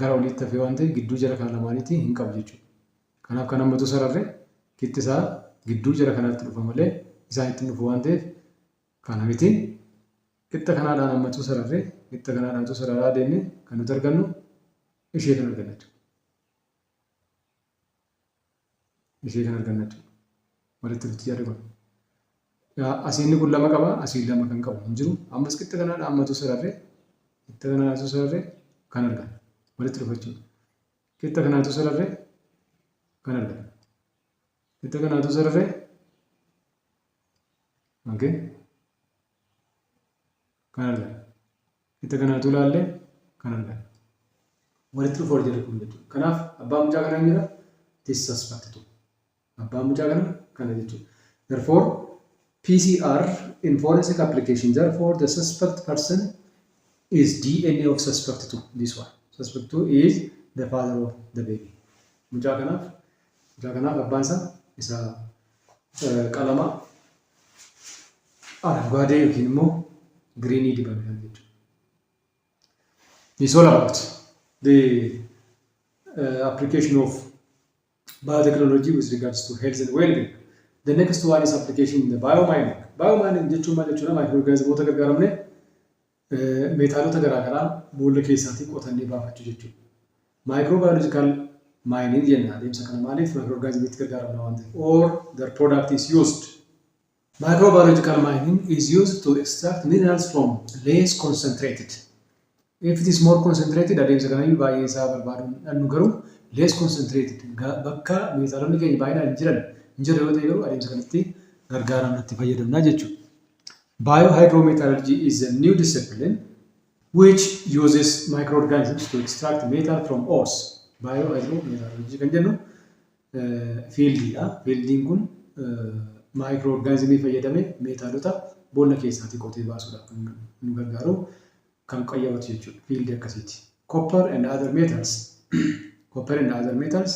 gara oliitti hafee waan ta'eef gidduu jara kana lamaaniitti hin qabu jechuudha. Kanaaf kan hammatu sararre qixxi isaa gidduu jara kanaatti dhufa malee isaan ittiin dhufu waan ta'eef kana miti. Qixa kanaadhaan hammatu sararre, qixa kanaadhaan sararaa deemne kan nuti argannu ishee kan arganna jechuudha. Ishee kan arganna jechuudha. Walitti dhufti jarri kun. Asiin kun lama qaba, asiin lama kan qabu hin jiru. Ammas qixa kanaadhaan hammatu sararre, qixa kanaadhaan sararre kan arganna. Walitti dhufa jechuudha. Qixa kanaatu sararre kan arganna. Qixa kanaatu sararre, okay, kan arganna. Qixa kanaatu ilaalle kan arganna. Walitti dhufa jarri kun jechuudha. Kanaaf abbaan mucaa kanaa eenyudha? This suspect two. Abbaan mucaa kana kana jechuudha. Therefore, PCR in forensic application, therefore the suspect person is DNA of suspect 2. This one. Suspect 2 is the father of the baby. Mucaa kanaaf abbaan isaa isa qalama aranguwaadee yookiin immoo greenii dibame kan jechuudha. It's all about the application of biotechnology with regards to health and well-being. The next one is application in the biomining. Biomining jechuun maal jechuudha? Microorganismoota gargaaramne meetaalota garaagaraa boolla keessaatii qotannee baafachuu jechuudha. Microbiological mining jenna adeemsa kana. Maaliif? Microorganismitti gargaaramna waan ta'eef. Or their product is used. Microbiological mining is used to extract minerals from less concentrated. If it is more concentrated, adeemsa kanayyuu baay'ee isaa barbaaduun dhannu, garuu less concentrated bakka meetaalonni keenya baay'inaan hin jiran hin jirre yoo ta'e garuu adeemsa kanatti gargaaramna, itti fayyadamna jechuudha. Biohydrometallurgy is a new discipline which uses microorganisms to extract metal from ores. Biohydrometallurgy kan jennu fieldiidha. Fieldiin kun microorganismii fayyadamee meetaalota boolla keessaatii qotee baasuudhaaf kan nu gargaaru, kan qayyabatu jechuudha. Fieldii akkasiiti. Copper and other metals. Copper and other metals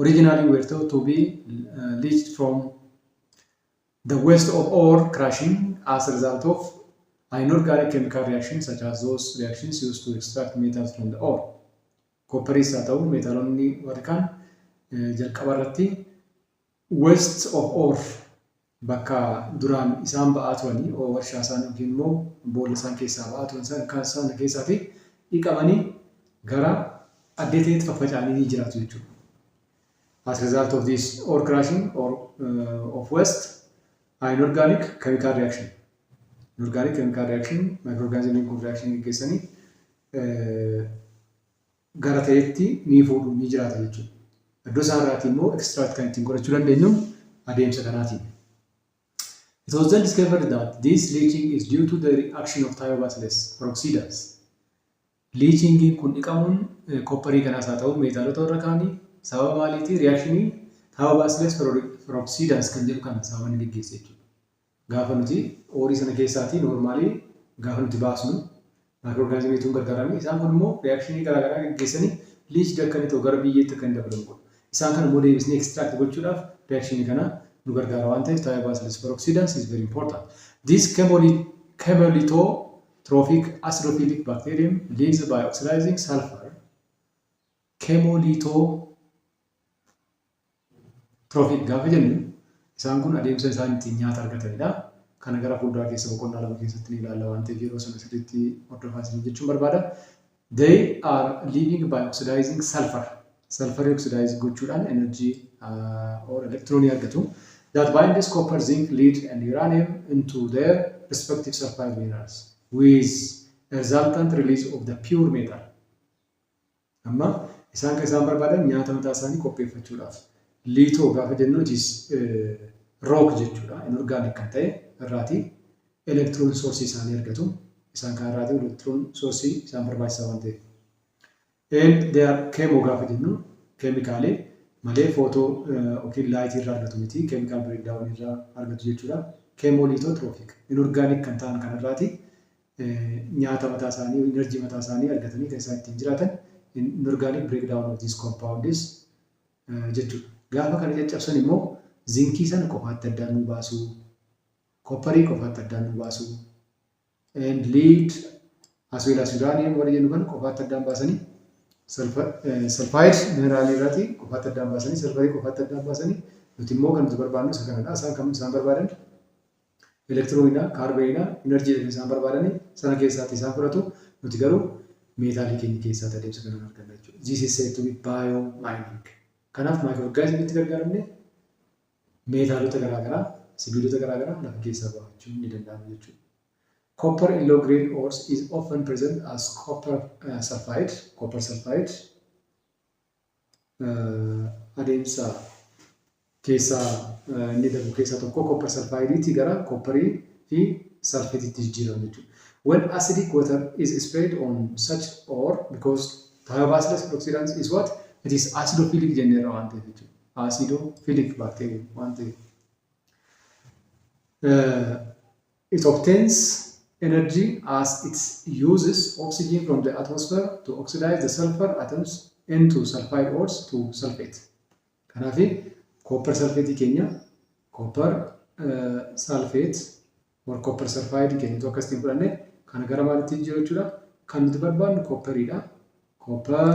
originally were thought to be leached from the waste of ore crushing as a result of inorganic chemical reactions such as those reactions used to extract metals from the ore. Copperis haa ta'u meetaalonni warri kaan jalqaba irratti waste of ore, bakka duraan isaan ba'aa turanii, warshaa isaan yookiin immoo boolla isaan keessaa ba'aa turan sana keessaatii dhiqamanii gara addee ta'etti faffaca'anii ni jiraatu jechuudha. As a result of this ore crushing or of waste, inorganic chemical reaction. Inorganic chemical reaction, microorganism kun reaction geggeessanii gara ta'etti ni fuudhu, ni jiraata jechuudha. Iddoo isaan irraatii immoo extract kan ittiin godhachuu dandeenyu adeemsa kanaatiin. It was then discovered that this leaching is due to the reaction of Thiobacillus peroxidase. Leachingiin kun, dhiqamuun copperii kanaas haa ta'u meetaalota warra kaanii, sababa maaliitii? Reactionii Thiobacillus peroxidase kan jedhu kana sababa inni geggeesse jechuudha. Gaafa nuti oreii sana keessaatii normalii gaafa nuti baasnu microorganismii tun gargaaramne, isaan kun immoo reactionii garaagaraa geggeessanii leached akka inni ta'u, gara biyyeetti akka inni dabalamu godhu. Isaan kana immoo deebisnee extract gochuudhaaf reactionii kana nu gargaara waan ta'eef Thiobacillus peroxidase is very important. This chemolithotrophic acidophilic bacterium lives by oxidizing sulfur. Chemolithotrophic gaafa jennu isaan kun adeemsa isaan ittiin nyaata argatanidha. Kana gara fuulduraa keessa boqonnaa lama keessatti ni ilaalla waan ta'eef yeroo sana sirriitti hordofaa isin jechuun barbaada. They are living by oxidizing sulfur. Sulfur oxidize gochuudhaan energy or electronii argatu. That binds copper, zinc, lead and uranium into their respective sulfide minerals with a resultant release of the pure metal. Amma isaan kan isaan barbaadan nyaata mataa isaanii qopheeffachuudhaaf. Litho gaafa jennu it is rock jechuudha. Inorganic kan ta'e irraati electron source isaanii argatu. Isaan kan irraati electron source isaan barbaachisaa waan ta'eef. And they are chemo gaafa jennu keemikaalee malee photo yookiin light irraa argatu miti. Chemical breakdown irraa argatu jechuudha. Chemolithotrophic inorganic kan ta'an kanarraati nyaata mataa isaanii, energy mataa isaanii argatanii kan isaan ittiin jiraatan inorganic breakdown of these compounds jechuudha. Gaafa kana caccabsan immoo zinkii sana qofaatti addaan nu baasu, copperii qofaatti addaan nu baasu, and lead as well as uranium warra jennu kana qofaatti addaan baasanii, sulfide mineraalii irraati qofaatti addaan baasanii, sulfurii qofaatti addaan baasanii, nuti immoo kan nuti barbaadnu isa kanadha. Isaan kan isaan barbaadan elektirooniidha, kaarbeeniidha, enerjiidha kan isaan barbaadanii sana keessaatti isaan fudhatu. Nuti garuu meetaalii keenya keessaatti adeemsa kanaan arganna jechuudha. This is said to be biomining. Kanaaf maayikiroo gargaaramne meetaalota garaagaraa, sibiilota garaagaraa lafa keessaa baafachuun ni danda'ama jechuudha. Copper in low grade ores is often present as copper sulfide. Copper sulfide adeemsa keessaa inni darbu keessaa tokko copper sulfideetii gara copperii fi sulfateetti jijjiiramu jechuudha. When acidic water is sprayed on such ore, because Thiobacillus ferrooxidans is what? It is acidophilic jenneerra waan ta'eef jechuudha. Acidophilic bacteria waan ta'eef. It obtains energy as it uses oxygen from the atmosphere to oxidize the sulfur atoms into sulfide ores to sulfate. Kanaaf copper sulfate keenya, copper sulfate or copper sulfide keenya akkasitti fudhanne kana gara maalitti jijjiiru jechuudha? Kan nuti barbaadnu copperiidha. Copper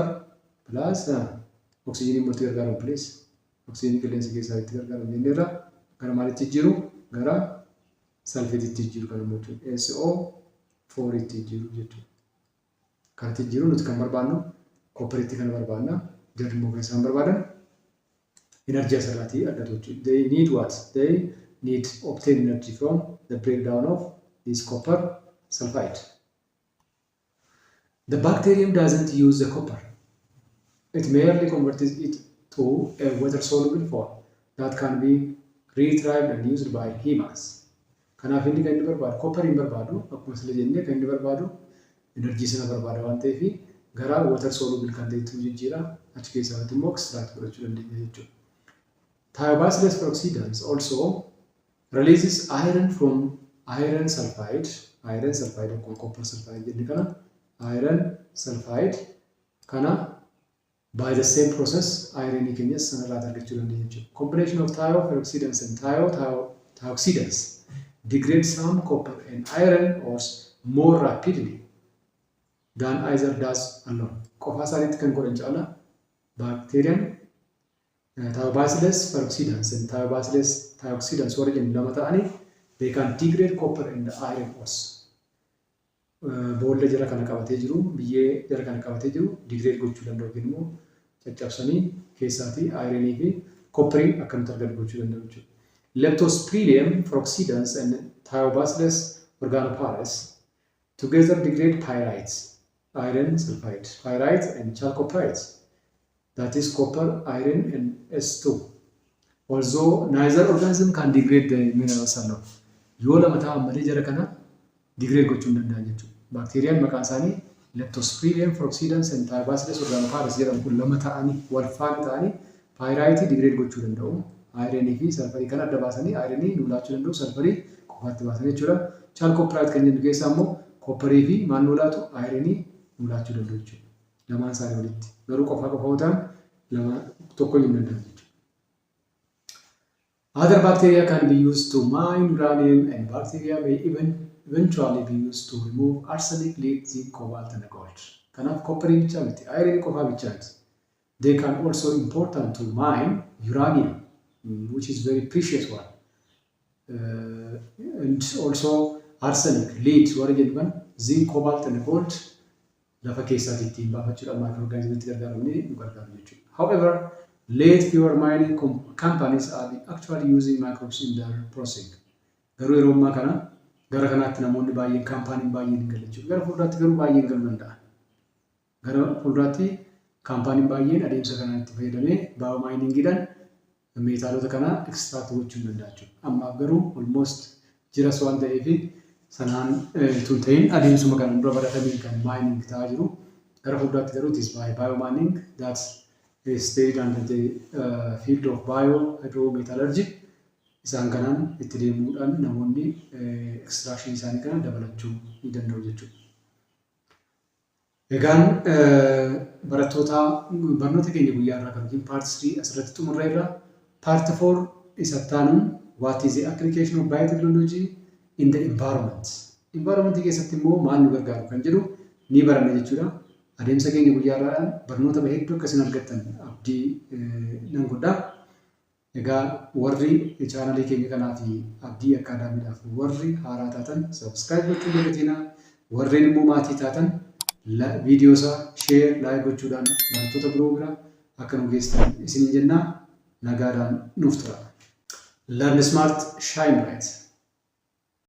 plus oksijiinii immoo itti gargaaramu, please. Oksijiinii qilleensa keessaa itti gargaaramu jenneerra. Gara maalitti jijjiiru? Gara sulfateitti jijjiiru kan immoo jechuudha. SO4 itti jijjiiru jechuudha. Kan itti jijjiiru nuti kan barbaadnu copperiitti kan barbaadna. Jarri immoo kan isaan barbaadan energy asirraatii argatu jechuudha. They need what? They need obtain energy from the breakdown of this copper sulfide. The bacterium doesn't use the copper. It merely converts it to a water-soluble form that can be retrieved and used by humans. Kanaaf inni kan inni barbaadu copper hin barbaadu. Akkuma sila jennee, kan inni barbaadu energy sana barbaada waan ta'eef gara water soluble kan ta'etti jijjiira. Achi keessaa immoo extract godhachuu dandeenya jechuudha. Thiobacillus ferrooxidans also releases iron from iron sulfide, iron sulfide akkuma copper sulfide jenne kana, iron sulfide kana by the same process iron keenyas sanarraa argachuu dandeenya jechuudha. Combination of thioferrooxidans and thiooxidans degrade some copper and iron ores more rapidly than either does alone. Qofaa isaaniitti kan godhan caala baakteeriyaan Thiobacillus ferrooxidans and Thiobacillus thiooxidans warra jennu lama ta'anii they can degrade copper and iron ores. Boolla jara kana qabatee jiru, biyyee jara kana qabatee jiru degrade gochuu danda'u yookiin immoo caccabsanii keessaatii ironii fi copperii akka nuti argannu gochuu danda'u jechuudha. Leptospirillum ferrooxidans and Thiobacillus organoparus together degrade pyrites, iron sulfide, pyrite and chalcopyrite, that is copper, iron and S2. Although neither organism can degrade the minerals alone. Yoo lama ta'an malee jara kana degrade gochuu hin danda'an jechuudha. Baakteeriyaan maqaan isaanii Leptospirillum ferrooxidans and Thiobacillus organoparus jedhamu kun lama ta'anii, wal faana ta'anii pyriteii degrade gochuu danda'u. Ironii fi sulfurii kan adda baasanii ironii nu laachuu danda'u, sulfurii qofaatti baasanii jechuudha. Chalcopyrite kan jennu keessaa immoo copperii fi maal nu laatu? Ironii nu laachuu danda'u jechuudha. Lamaan isaanii walitti. Garuu qofaa qofa yoo ta'an lama tokko hin danda'an jechuudha. Other bacteria can be used to mine uranium, and bacteria may even eventually be used to remove arsenic, lead, zinc, cobalt and gold. Kanaaf copperii bichaa miti, ironii qofaa bichaa miti. They can also important to mine uranium, which is very precious one. And also arsenic, lead warra jennu kan, zinc, cobalt and gold lafa keessaatti ittiin baafachuudhaan microorganismitti gargaaramnee nu gargaaru jechuudha. However, late fewer mining companies are actually using microbes in their processing. Garuu yeroo ammaa kana Gara kanaatti namoonni baay'een, kaampaaniin baay'een hin galle jechuudha. Gara fuulduraatti garuu baay'een galuu danda'a. Gara fuulduraatti kaampaaniin baay'een adeemsa kanaan itti fayyadamee biominingiidhaan meetaalota kana extract gochuu hin danda'a jechuudha. Ammaaf garuu almost jiras waan ta'eef, sanaan tun ta'in adeemsuma kanaan dura baratameen kan mining ta'aa jiru. Gara fuulduraatti garuu it is by biomining that is studied under the field of biohydrometallurgy. Isaan kanaan itti deemuudhaan namoonni extraction isaanii kana dabalachuu ni danda'u jechuudha. Egaan barattoota, barnoota keenya guyyaa irraa kan yookiin part 3 asirratti xumurreerra. Part 4 isa taanuun what is the application of biotechnology in the environment? Environment keessatti immoo maal nu gargaaru kan jedhu ni baranna jechuudha. Adeemsa keenya guyyaa irraadhaan barnoota hedduu akkasiin argattan abdii nan godha. Egaa warri chaanalii keenya kanaa fi Abdii Akaadaamiidhaaf warri haaraa taatan subscribe gochuu dagatinaa. Warreen immoo maatii taatan viidiyoo isaa share, like gochuudhaan barattoota biroo bira akka nu geessitan isiniin jennaa, nagaadhaan nuuf tura. Learn smart, shine bright.